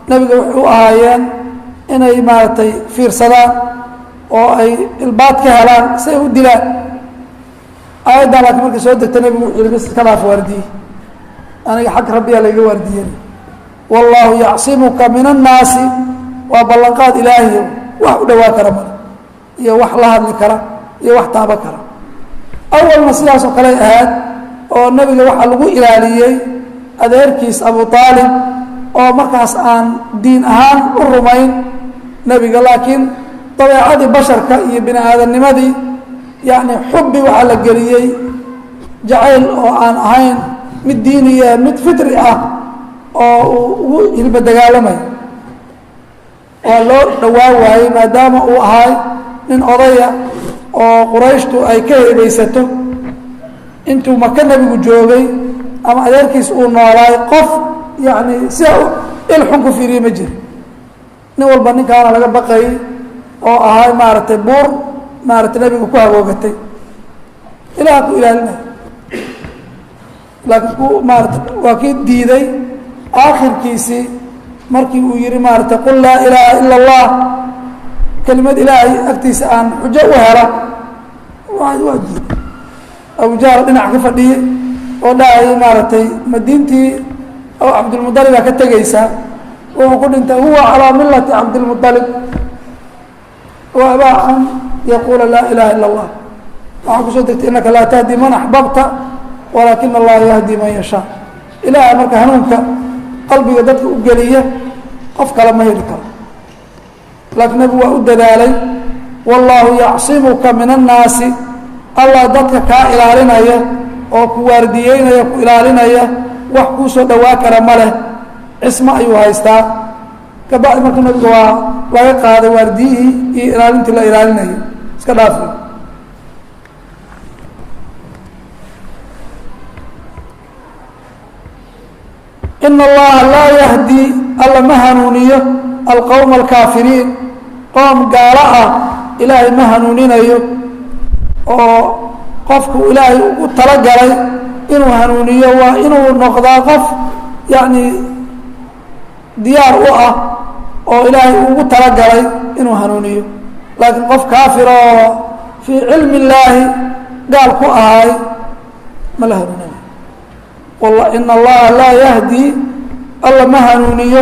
nebiga waxay u ahaayeen inay maaragtay fiirsadaan oo ay ilbaad ka helaan si ay u dilaan aayaddan. Laakiin markay soo degta nebigu wuxuu yihi, bis iska dhaaf waardiye, aniga xag rabbiyaa layga waardiyena. Wallaahu yacsimuka min annaasi waa ballanqaad Ilaahiyo, wax u dhowaan kara male iyo wax la hadli kara iyo wax taabo kara. Awalna sidaas oo kaley ahayd, oo nebiga waxaa lagu ilaaliyey adeerkiis Abu Aalib, oo markaas aan diin ahaan u rumayn nebiga, laakiin dabeecadii basharka iyo bini aadamnimadii yacni xubbi waxaa la geliyey jacayl oo aan ahayn mid diiniya, mid fitri ah, oo uu ugu hilba dagaalamay. Waa loo dhowaan waayey maadaama uu ahay nin odaya oo Qurayshtu ay ka hebaysato. Intuu Maka nebigu joogay ama adeerkiis uu noolaay, qof yacni sidaa il xun ku fiiriye ma jiro. Nin walba ninkaana laga baqayay oo ahay maaragtay buur maaragtay nebigu ku hagoogatay. Ilaah ku ilaalinaya, laakiin ku maarata waa kii diiday aakhirkiisii markii uu yihi maaragtay qul laa ilaaha ila اllah, kelimad Ilaahay agtiisa aan xujo u helo. Waa diiday. Abujahl dhinac ka fadhiyey oo dhahayay maaragtay ma diintii oo Cabdilmualibaa ka tegeysaa? Wuxuu ku dhintay huwa calaa milati Cabdilmualib wa abaa an yaquula laa ilaha ila اllah. Waxaa kusoo degtay inaka laa tahdi man axbabta walaakina allaha yahdi man yashaa. Ilaaha marka hanuunka qalbiga dadka u geliya, qof kale ma heli karo, laakiin nebigu waa u dadaalay. Wallaahu yacsimuka min annaasi, Allah dadka kaa ilaalinaya oo ku waardiyeynaya, ku ilaalinaya, wax kuu soo dhowaa kara ma leh, cismo ayuu haystaa. Kabacdi marka nebiga waa laga qaaday waardiyihii iyo ilaalintii la ilaalinayay, iska dhaafi. In allaha laa yahdi, alla ma hanuuniyo alqowma alkaafiriin, qoom gaalo ah Ilaahay ma hanuuninayo. Oo qofku Ilaahay ugu talagalay inuu hanuuniyo waa inuu noqdaa qof yacni diyaar u ah oo Ilaahay ugu talagalay inuu hanuuniyo, laakiin qof kaafir oo fii cilmi illaahi gaal ku ahay ma la hanuuninayo. In allaha laa yahdi, alla ma hanuuniyo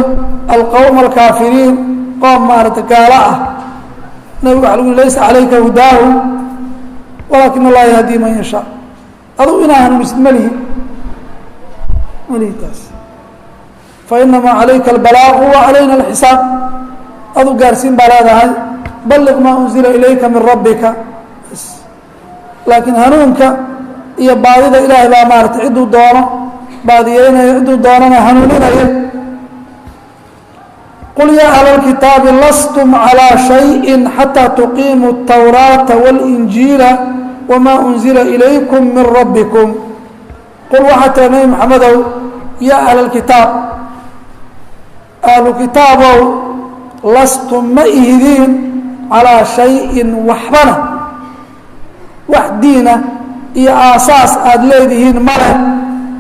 alqowma alkaafiriin, qoom maarata gaalo ah. Nabigu waxa lagu laysa calayka hudaahu walaakin allaha yahdi man yashaa. Adugu inaa hanuunisid malihi, malihi taas. Fainamaa calayka albalaaqu wa calayna alxisaab. Adu gaarsiin baa leedahay, balliq maa unzila ilayka min rabbika. Laakiin hanuunka iyo baadida ilaahay baa maaratay cidduu doono baadiyeynaya, cidduu doonana hanuuninaya. Qul yaa ahla اlkitaabi lastum calىa shayءi xataa tuqiimuu الtawraata wاlinjiila wamaa unzila ilaykum min rabbikum. Qul waxaa tira nebi maxamedow, yaa ahla اlkitaab, ahlu kitaabow, lastum ma ihidiin calىa shayin waxbana, wax diina iyo aasaas aada leedihiin ma leh,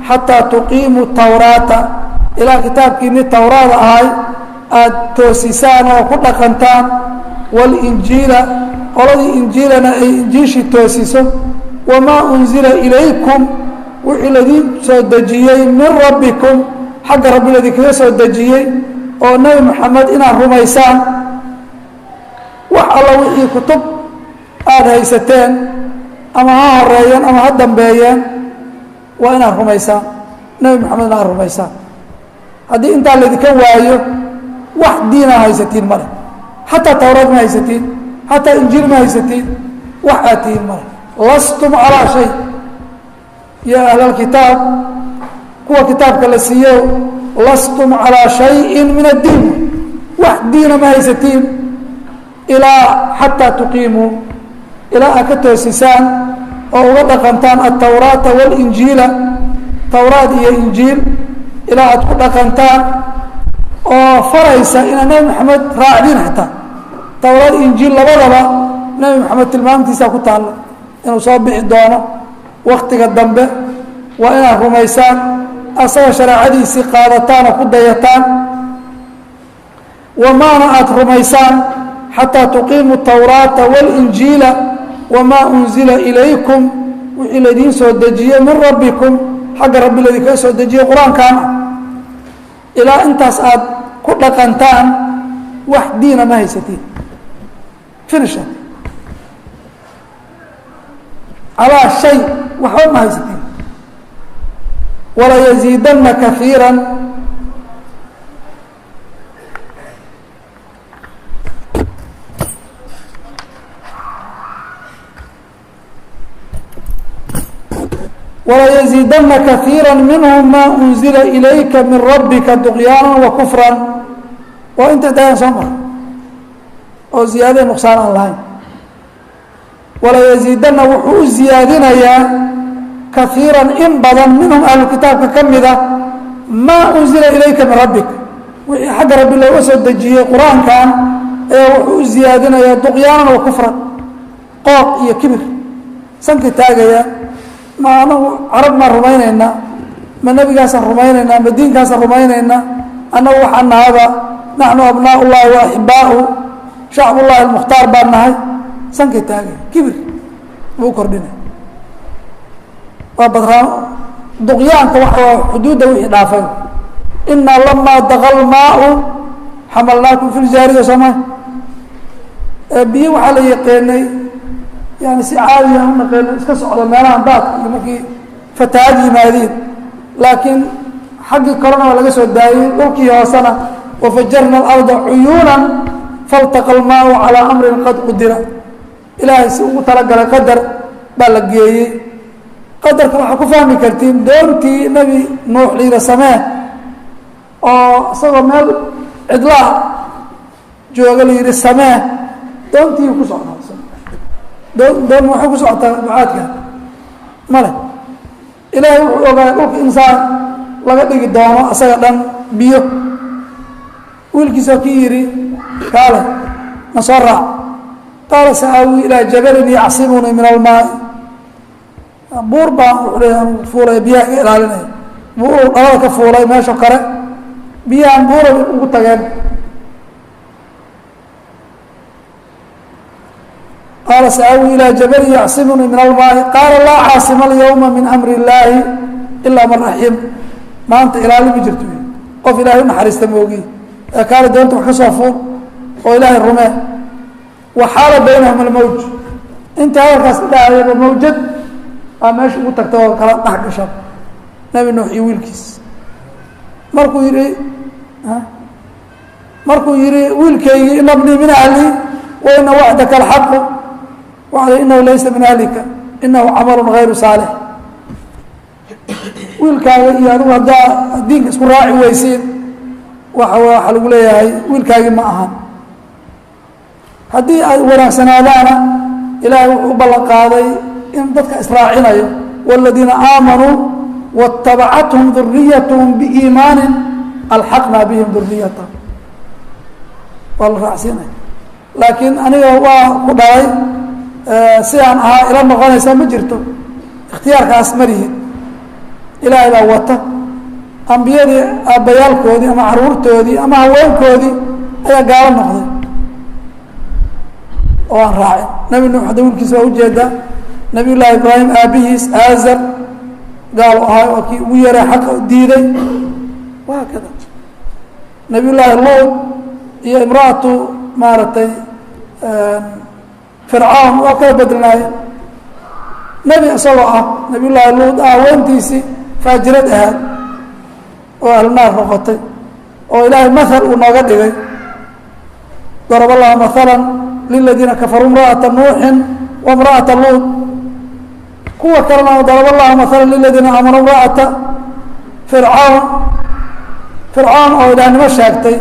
xataa tuqiimuu tawraata, ilaa kitaabkiinni tawraada ahay aada toosisaan oo ku dhaqantaan, walinjiila, qoladii injiilana ay injiishii toosiso, wamaa unzila ilaykum, wixii laydin soo dejiyey, min rabbikum, xagga rabbi laydinkaga soo dejiyey, oo nebi moxamed inaad rumaysaan. Wax alla wixii kutub aada haysateen, ama ha horeeyeen ama ha dambeeyeen, waa inaad rumaysaan nebi moxamedna aad rumaysaan. Haddii intaa laydinka waayo, wax diinaa haysatiin male, xataa tawraad ma haysatiin, xataa injiil ma haysatiin, wax aad tihiin male. Lastum calaa shay. Yaa ahlalkitaab, kuwa kitaabka la siiyo, lastum calaa shayin min addiin, wax diina ma haysatiin ilaa xataa tuqiimuu, ilaa aad ka toosisaan oo uga dhaqantaan altawraata walinjiila, tawraad iyo injiil ilaa aad ku dhaqantaan, oo faraysa inaad nebi moxamed raacdiin. Xataa tawraad injiil labadaba nebi moxamed tilmaamtiisaa ku taalla inuu soo bixi doono waktiga dambe. Waa inaad rumaysaan, asaga shareecadiisii qaadataan oo ku dayataan. Wamaana aada rumaysaan xataa tuqiimuu tawraata walinjiila wamaa unzila ilaykum, wixii laydiin soo dejiyey, min rabbikum, xagga rabbi laydinkaga soo dejiyey, qur-aankan ah, ilaa intaas aad ku dhaqantaan wax diina ma haysatiin. Finisha calaa shay, waxba ma haysatiin. Walayaziidanna kaiira, walayaziidanna kaiira minhum maa unzila ilayka min rabbika duqyaana wa kufran. Waa inta dayan soo mara oo ziyaadada nuqsaan aan lahayn. Walayaziidanna, wuxuu u ziyaadinayaa, kaiiran, in badan, minhum, ahlu kitaabka ka mida, maa unzila ilayka min rabbika, wixii xagga rabbi looga soo dejiyey qur-aankan, ee wuxuu u ziyaadinayaa duqyaanan wa kufran, qooq iyo kibir, sanka taagaya. Ma anagu carab maan rumaynaynaa? Ma nebigaasaan rumaynaynaa? Ma diinkaasaan rumaynaynaa? Annagu waxaan nahaba naxnu abnaa ullahi wa axibbaau, shacbullahi almukhtaar baan nahay. Sankay taagaya, kibir buu kordhinay. Waa badraan duqyaanka, waxa xuduudda wixii dhaafay. Inaa lamaa daqa lmaau xamalnaakum fi ljaariya. Sooma biyo waxaa la yaqeenay, yani si caadiya u naqeeno, iska socda meelahan daadka iyo markii fatahaad yimaadiin, laakiin xaggii korena waa laga soo daayey, dhulkii hoosena wafajarna alarda cuyuunan faltaqa almaau calaa amrin qad qudira. Ilaahay si ugu talagalay qadar baa la geeyey. Qadarka waxaa ku fahmi kartiin doontii nebi Nuux liila samee, oo isagoo meel cidlaa jooga la yihi samee, doontii ku socdaa. Doon waxay ku socotaa ducaadka male. Ilaahay wuxuu ogaay dhulka insaan laga dhigi doono asaga dhan biyo. Wiilkiisoo ki yidhi, kaale na soo raac. Qaala sa'aawi ilaa jabalin yacsimunii min almaai. Buur baan wuxuu leeya anu fuulaya, biyaha iga ilaalinaya. Buuruu dhalada ka fuulay meesha kore, biyahan buura ugu tageen. Qaala sa'aawi ilaa jabalin yacsimunii min almaai. Qaala laa caasima alyawma min amri illaahi ilaa man raxim. Maanta ilaali ma jirto, qof ilahay u naxariista moogi. Ee kaale doonta wax ka soo fuul oo ilaahay rumee. Waxaala baynahum almawj. Intii hadalkaas dhahayaba mawjad aa meesha ugu tagta oo kala dhex gasha nebi Nuux iyo wiilkiis. Markuu yidhi Markuu yihi wiilkaygii ina bnii min ahli wa ina wacdaka alxaqu wacda inahu laysa min ahlika inahu camalu gayru saalix. Wiilkaaga iyo adigu haddaa diinka isku raaci weysiin waxaa lagu leeyahay wiilkaagii ma ahan. Haddii ay wanaagsanaadaana ilaahay wuxuu u ballan qaaday in dadka israacinayo, wاladiina aamanuu waاtabacathum duriyathm biiimaanin alxaqnaa bihim duriyatahum. Waa la raacsiinaya. Laakiin aniga waa ku dhalay sidaan ahaa ila noqonaysaa ma jirto, ikhtiyaarkaas ma lihid. Ilaahay baa wata ambiyadii aabbayaalkoodii ama caruurtoodii ama haweenkoodii ayaa gaalo noqday oo aan raacin. Nebi Nuux hadda wiilkiisa waa ujeedaa, Nabiy Llaahi Ibraahim aabbihiis Aazar gaalu ahaa, waa kii ugu yaray xaqa diiday. Waa kada Nabiy Llaahi Luud iyo imra'atu maaragtay Fircawn waa kala bedelnaayeen. Nebi isagoo ah Nabiy Llaahi Luud ah haweentiisii faajirad ahaad oo ahlunaar noqotay oo Ilaahay mahal uu nooga dhigay. Darab allahu mahala liladiina kafaruu imra'ata Nuuxin wa imra'ata Luud. Kuwa kalena darab allahu mahala liladiina aamanuu imra'ata Fircawn. Fircawn oo ilaahnimo sheegtay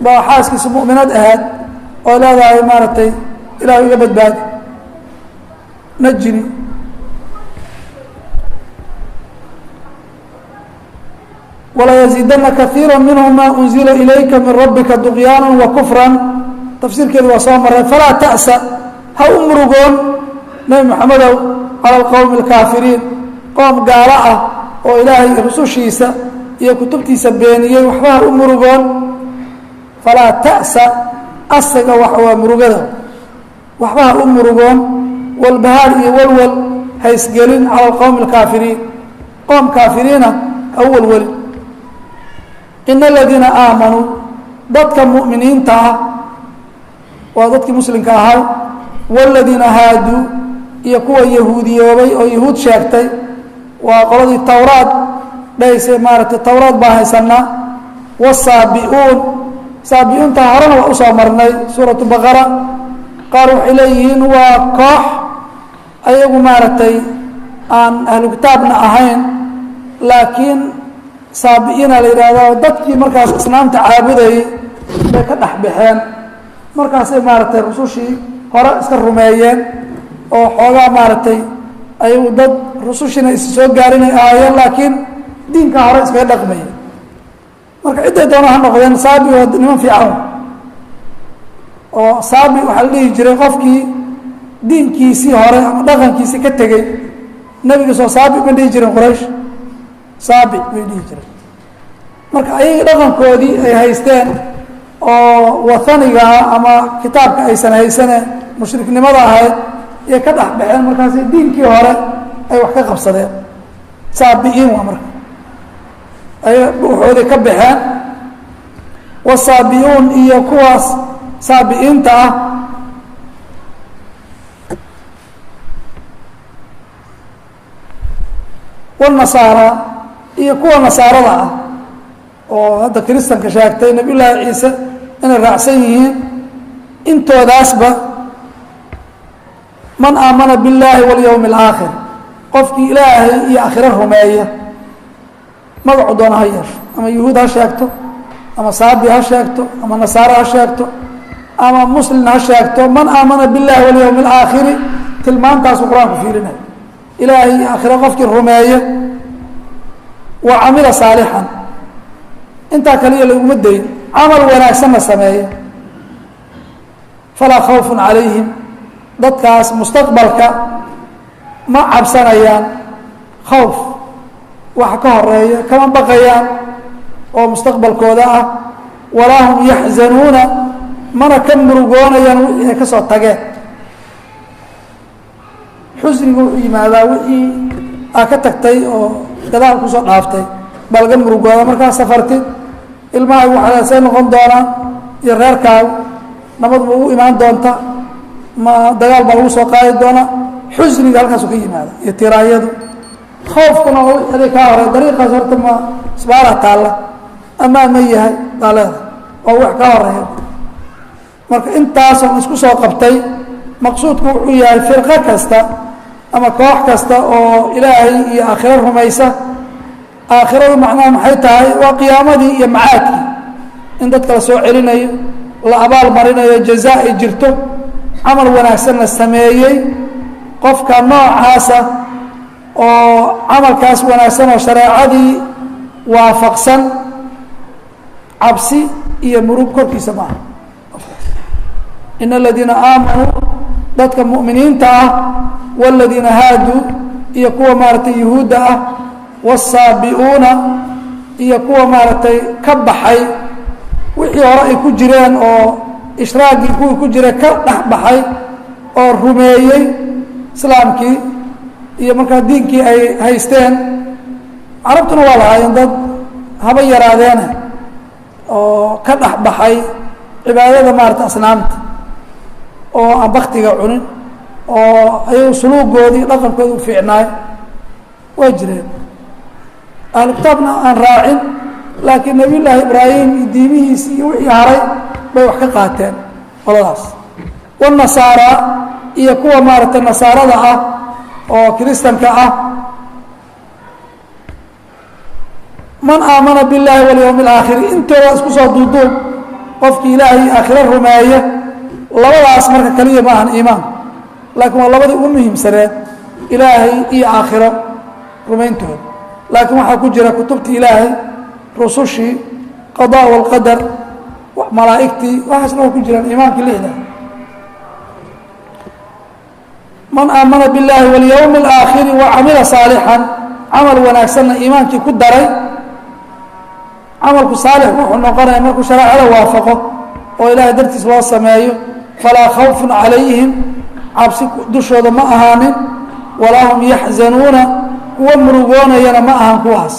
baa xaaskiisu mu'minad ahaad oo leedahay maaragtay Ilahu iga badbaadi najini. Walayaziidana kaiira minhum ma unzila ilayka min rabbika duqyaana wa kufra. Tafsiirkeedu waa soo maray. Falaa ta'sa, ha u murugoon Nebi Maxamedow cala alqowmi alkaafiriin, qoom gaalo ah oo Ilaahay rusushiisa iyo kutubtiisa beeniyey, waxba ha u murugoon. Falaa ta'sa asaga waxa waa murugada, waxba ha u murugoon, walbahaar iyo walwal ha isgelin cala alqowmi alkaafiriin, qoom kaafiriina ha u walwelin. Ina aladiina aamanuu, dadka mu'miniinta ah waa dadkii muslimka ahaa, waaladiina haaduu iyo kuwa yahuudiyoobay oo yahuud sheegtay, waa qoladii towraad dhahaysay maaragtay towraad baan haysanaa. Wasaabi'uun, saabi'uunta horena waa usoo marnay suuratu Baqara. Qaar waxay leeyihiin waa koox ayagu maaragtay aan ahlu kitaabna ahayn, laakiin saabi'iina la yidhahdaa, dadkii markaas asnaamta caabudayay bay ka dhex baxeen, markaasay maaragtay rusushii hore iska rumeeyeen oo xoogaa maaragtay ayagu dad rusushiina is soo gaarinay ahaayeen, laakiin diinka hore iskaga dhaqmayay. Marka cidday doona ha noqdeen, saabi waa niman fiican oo saabi waxaa la dhihi jiray qofkii diinkiisii hore ama dhaqankiisii ka tegey. Nebiga soo saabi ma dhihi jirin, Quraysh saabi bay dhihi jireen. Marka ayaga dhaqankoodii ay haysteen oo wathanigaa ama kitaabka aysan haysane mushriknimada ahayd ayay ka dhex baxeen, markaasi diinkii hore ay wax ka qabsadeen. Saabi'iin waa marka ay waxoodii ka baxeen. Wasaabi'uun iyo kuwaas saabi'iinta ah wanasaara iyo kuwa nasaarada ah oo hadda kiristanka sheegtay Nabiy Llaahi Ciise inay raacsan yihiin, intoodaasba man aamana biاllaahi walyowmi اlaakhir, qofkii Ilaahay iyo aakhiro rumeeya, magacu doona ha yeesho, ama yuhuud ha sheegto, ama saabi ha sheegto, ama nasaaro ha sheegto, ama muslim ha sheegto, man aamana biاllahi walyowmi اlaakhiri, tilmaantaasuu Qur-aanku fiirinaya. Ilaahay iyo aakhiro qofkii rumeeya wa camila saalixan, intaa kaliya laguma dayn, camal wanaagsanna sameeya, falaa khawfun calayhim, dadkaas mustaqbalka ma cabsanayaan, khawf waxa ka horeeya kama baqayaan oo mustaqbalkooda ah, walaa hum yaxzanuuna, mana ka murugoonayaan wixii ay ka soo tageen. Xusnigu wuxuu yimaadaa wixii aa ka tagtay oo gadaal kusoo dhaaftay baa laga murugooda. Markaa safartid ilmahaagu waxaa see noqon doonaa iyo reerkaagu, nabad ma ugu imaan doonta, ma dagaal baa lagu soo qaadi doonaa? Xusniga halkaasuu ka yimaada iyo tiraayadu. Khoofkuna oo wixii adig kaa hore dariiqaas horta ma isbaaraa taalla amaa ma yahay baa leedahay, oo wax ka horeeya. Marka intaasoo isku soo qabtay, maqsuudku wuxuu yahay firqo kasta ama koox kasta oo ilaahay iyo aakhiro rumaysa. Aakhiradu macnaha maxay tahay? Waa qiyaamadii iyo macaadkii, in dadka la soo celinayo, la abaal marinayo, jazaa ay jirto, camal wanaagsan la sameeyey. Qofka noocaasa oo camalkaas wanaagsan oo shareecadii waafaqsan, cabsi iyo murug korkiisa maaha. In aladiina aamanuu, dadka mu'miniinta ah, wاladiina haaduu, iyo kuwa maaragtay yuhuudda ah, wالsaabi'uuna, iyo kuwa maaragtay ka baxay wixii hore ay ku jireen oo ishraagii kuwii ku jira ka dhex baxay oo rumeeyey islaamkii iyo markaa diinkii ay haysteen. Carabtuna waa lahaayeen dad haba yaraadeene oo ka dhex baxay cibaadada maarata asnaamta, oo aan baktiga cunin, oo ayagu suluugoodii dhaqankooda u fiicnaay waa jireen. Ahlu kitaabna aan raacin, laakiin nabiy llaahi ibraahim iyo diimihiisi iyo wixii haray bay wax ka qaateen qoladaas. Wanasaara, iyo kuwa maaragtay nasaarada ah oo kiristanka ah, man aamana biاllaahi walyowmi اlaakhiri, intooda isku soo duuduub, qofkii ilaahay aakhiro rumeeye. Labadaas marka kaliya ma ahan iimaanku, laakiin waa labadii ugu muhiimsaneed, ilaahay iyo aakhiro rumayntooda. Laakiin waxaa ku jira kutubtii ilaahay, rusushii, qadaa walqadar, malaa'igtii, waxaasna waa ku jiraan iimaankii lixda. Man aamana biاllaahi walyowmi اlaakhiri wa camila saalixan, camal wanaagsanna iimaankii ku daray. Camalku saalix wuxuu noqonaya markuu shareecada waafaqo oo ilaahay dartiis loo sameeyo. Falaa khawfun calayhim, cabsi dushooda ma ahaanin, walaa hum yaxzanuuna, kuwa murugoonayana ma ahan kuwaas.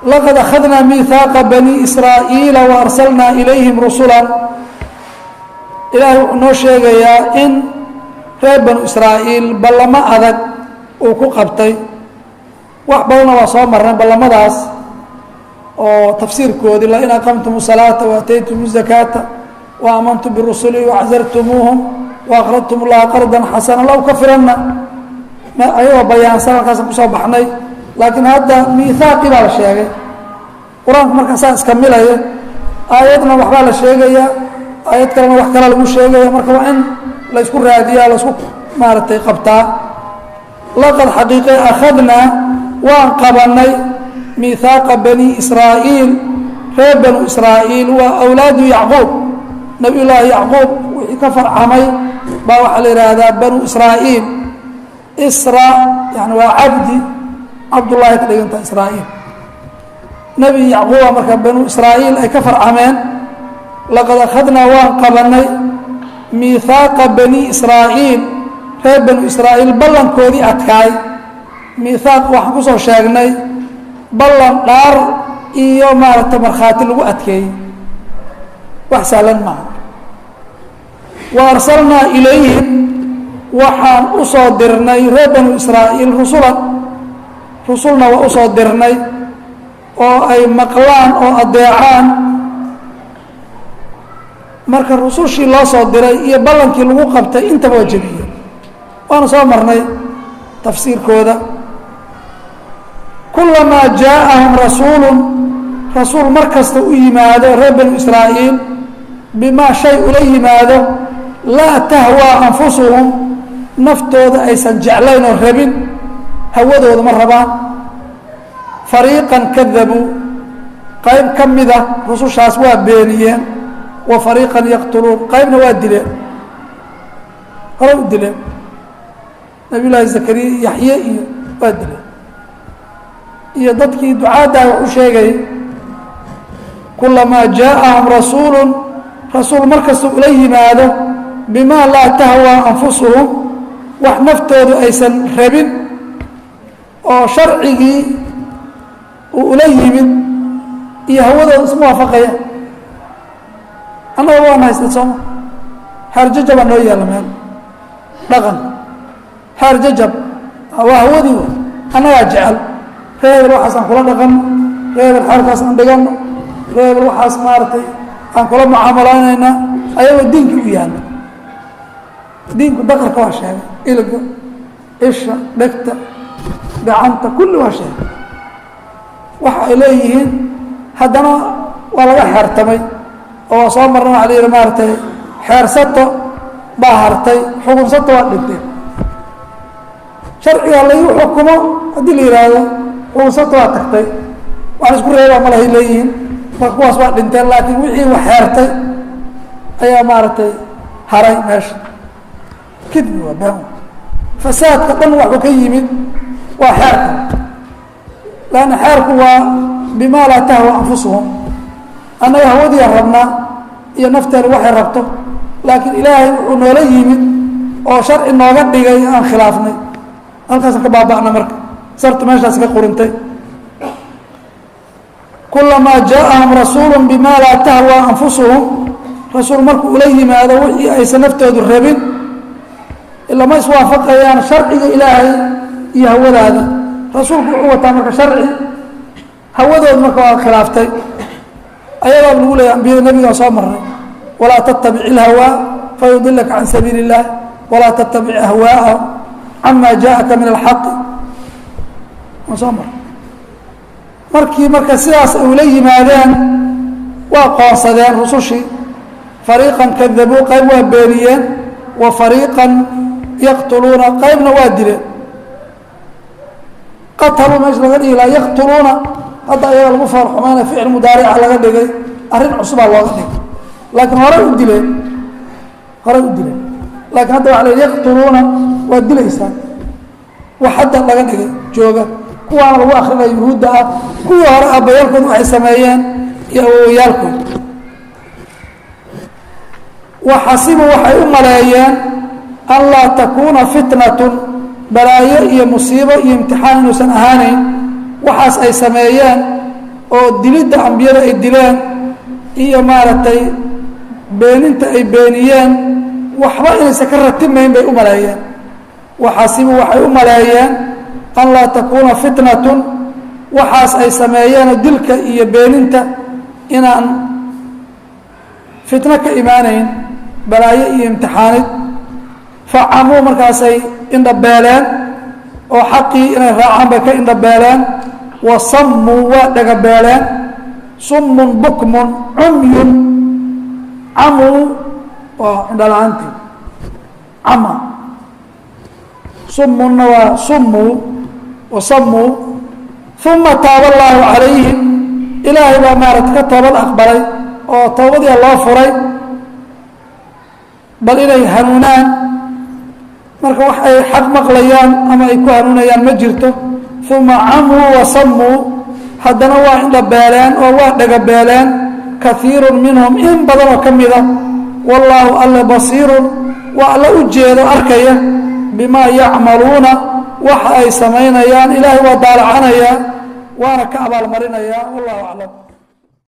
Laqad akhadnaa miihaaqa bani israa'iila wa arsalnaa ilayhim rusula. Ilaahay wuxuu noo sheegayaa in reer banu israa'iil ballamo adag uu ku qabtay. Wax badanna waa soo marnay ballamadaas oo tafsiirkoodii, lain aqamtum salaata waataytum zakaata wa aamantum birusuli wacasartumuuhum waaqradtum llaha qardan xasana la ukafiranna, ayagoo bayaansan halkaasaan kusoo baxnay. Laakiin hadda miihaaqii baa la sheegay. Qur-aanku markaasaa iska milaya, aayadna waxbaa la sheegayaa, aayad kalena wax kale lagu sheegaya. Marka waa in la isku raadiyaa, la isku maaragtay qabtaa. Laqad xaqiiqe akhadnaa, waan qabanay, miihaaqa bani israa'iil, reer banu israa'iil waa awlaadu yacquub, nabiy llaahi yacquub wixii ka farcamay baa waxaa la yidhaahdaa banu israa'iil. Isra yani waa cabdi, cabdullaahi ka dhiganta israa'iil. Nebi yacquuba marka banu israa'iil ay ka farcameen. Laqad akhadnaa, waan qabanay, miihaaqa bani israa'iil, reer banu israa'iil ballankoodii adkaay. Miihaaq waxaan kusoo sheegnay ballan dhaar iyo maaragtay markhaati lagu adkeeyey, wax sahlan maaha. Wa arsalnaa ilayhim, waxaan u soo dirnay reer banu israa'iil rusulan, rusulna waa usoo dirnay oo ay maqlaan oo adeecaan. Marka rusushii loo soo diray iyo ballankii lagu qabtay intaba waa jebiyeen, waana soo marnay tafsiirkooda. Kulamaa jaaءahum rasuulu, rasuul mar kasta u yimaado reer banu israa'iil, bimaa shay ula yimaado, laa tahwaa anfusuhum, naftooda aysan jeclayn oo rabin, hawadooda ma rabaan, fariiqan kadabuu, qayb ka mida rusushaas waa beeniyeen, wa fariiqan yaqtuluun, qaybna waa dileen, horay u dileen. Nabiy llaahi zakariya, yaxye iyo waa dileen, iyo dadkii ducaaddaa wax u sheegayay. Kulamaa jaaءahum rasuulu, rasuul mar kasta ula yimaado, bimaa laa tahwaa anfusuhum, wax naftoodu aysan rabin oo sharcigii uu ula yimid iyo hawadooda isma waafaqaya. Annaga waana haysta sooma, xeer jajabaa noo yaalla meel dhaqan, xeer jajab waa hawadii w annagaa jecel, reer hebel waxaas aan kula dhaqanno, reer hebel xeerkaas aan dhiganno. Reebel waxaas maaragtay aan kula mucaamalaynayna ayagoo diinkii u yaalla. Diinku daqarka waa sheegay, iliga, isha, dhegta, gacanta, kulli waa sheegay waxa ay leeyihiin. Haddana waa laga xeertamay oo waa soo marna waxa la yidhi maaragtay xeersato baa hartay, xukunsato waa dhinteen. Sharcigaa laygu xukumo haddii la yidhaahdo xukunsato waa tagtay, wax la isku reebaa ma lahay leeyihiin. Marka kuwaas waa dhinteen, laakiin wixii wax xeertay ayaa maaragtay haray meesha. Kidbi waa been. Fasaadka dhan waxuu ka yimid waa xeerka, lanna xeerku waa bimaa laa tahwa anfusuhum. Annaga hawadiia rabnaa iyo nafteena waxay rabto, laakiin ilaahay wuxuu noola yimid oo sharci nooga dhigay aan khilaafnay, halkaasaan ka baaba'na. Marka sartu meeshaas ka qurintay. Kulamaa jaaءahum rasuulu bima laa tahwa anfusuhum, rasuul markuu ula yimaado wixii aysan naftoodu rabin, ilama iswaafaqayaan sharciga ilaahay iyo hawadaada. Rasuulku wuxuu wataa marka sharci, hawadoodu marka waa khilaaftay. Ayadaa lagu leeya ambiyada nebigaa soo marnay, walaa tattabic ilhawaa fayudilaka can sabiili اllah, walaa tattabic ahwaa'ahum cama jaaءaka min alxaqi. Waan soo marnay. Markii marka sidaas ay ula yimaadeen waa qoonsadeen rusushii. Fariiqan kadabuu, qayb waa beeniyeen, wa fariiqan yaqtuluuna, qaybna waa dileen. Qataluu meesha laga dhigi lahaa yaqtuluuna, hadda ayaga lagu foorxumayna ficil mudaarica laga dhigay, arrin cusubaa looga dhigay, laakiin horay u dileen, horay u dileen. Laakiin hadda waxa la yidhi yaqtuluuna waa dilaysaan, wax hadda laga dhigay jooga kuwaana lagu akrinaya yuhuudda ah, kuwii hore aabbayaalkood waxay sameeyeen iyo awowayaalkood. Waxasibuu waxay u maleeyeen an laa takuuna fitnatun, balaayo iyo musiibo iyo imtixaan inuusan ahaanayn waxaas ay sameeyeen oo dilidda ambiyada ay dileen iyo maaragtay beeninta ay beeniyeen, waxba inaysan ka ratimayn bay u maleeyeen. Waxasibuu waxay u maleeyeen an laa takuuna fitnatun, waxaas ay sameeyeenoo dilka iyo beeninta inaan fitno ka imaanayn, balaayo iyo imtixaanid. Facamuu markaasay indhabeeleen oo xaqii inay raacaan bay ka indhabeeleen. Wa sammuu waa dhagabeeleen, summun bukmun cumyun, camuu waa indhala-aantii cama, summunna waa summuu wasammuu. Uma taaba allaahu calayhim, ilaahay baa maaragta ka toobad aqbalay oo toobadii loo furay bal inay hanuunaan. Marka wax ay xaq maqlayaan ama ay ku hanuunayaan ma jirto. Uma camuu wasammuu, haddana waa indhabeeleen oo waa dhagabeeleen kaiiru minhum, in badan oo ka mida. Wallaahu alle basiirun, waa alla u jeedo arkaya bimaa yacmaluuna, waxa ay samaynayaan. Ilaahay waa daalacanayaa waana ka abaalmarinayaa. Wallahu aclam.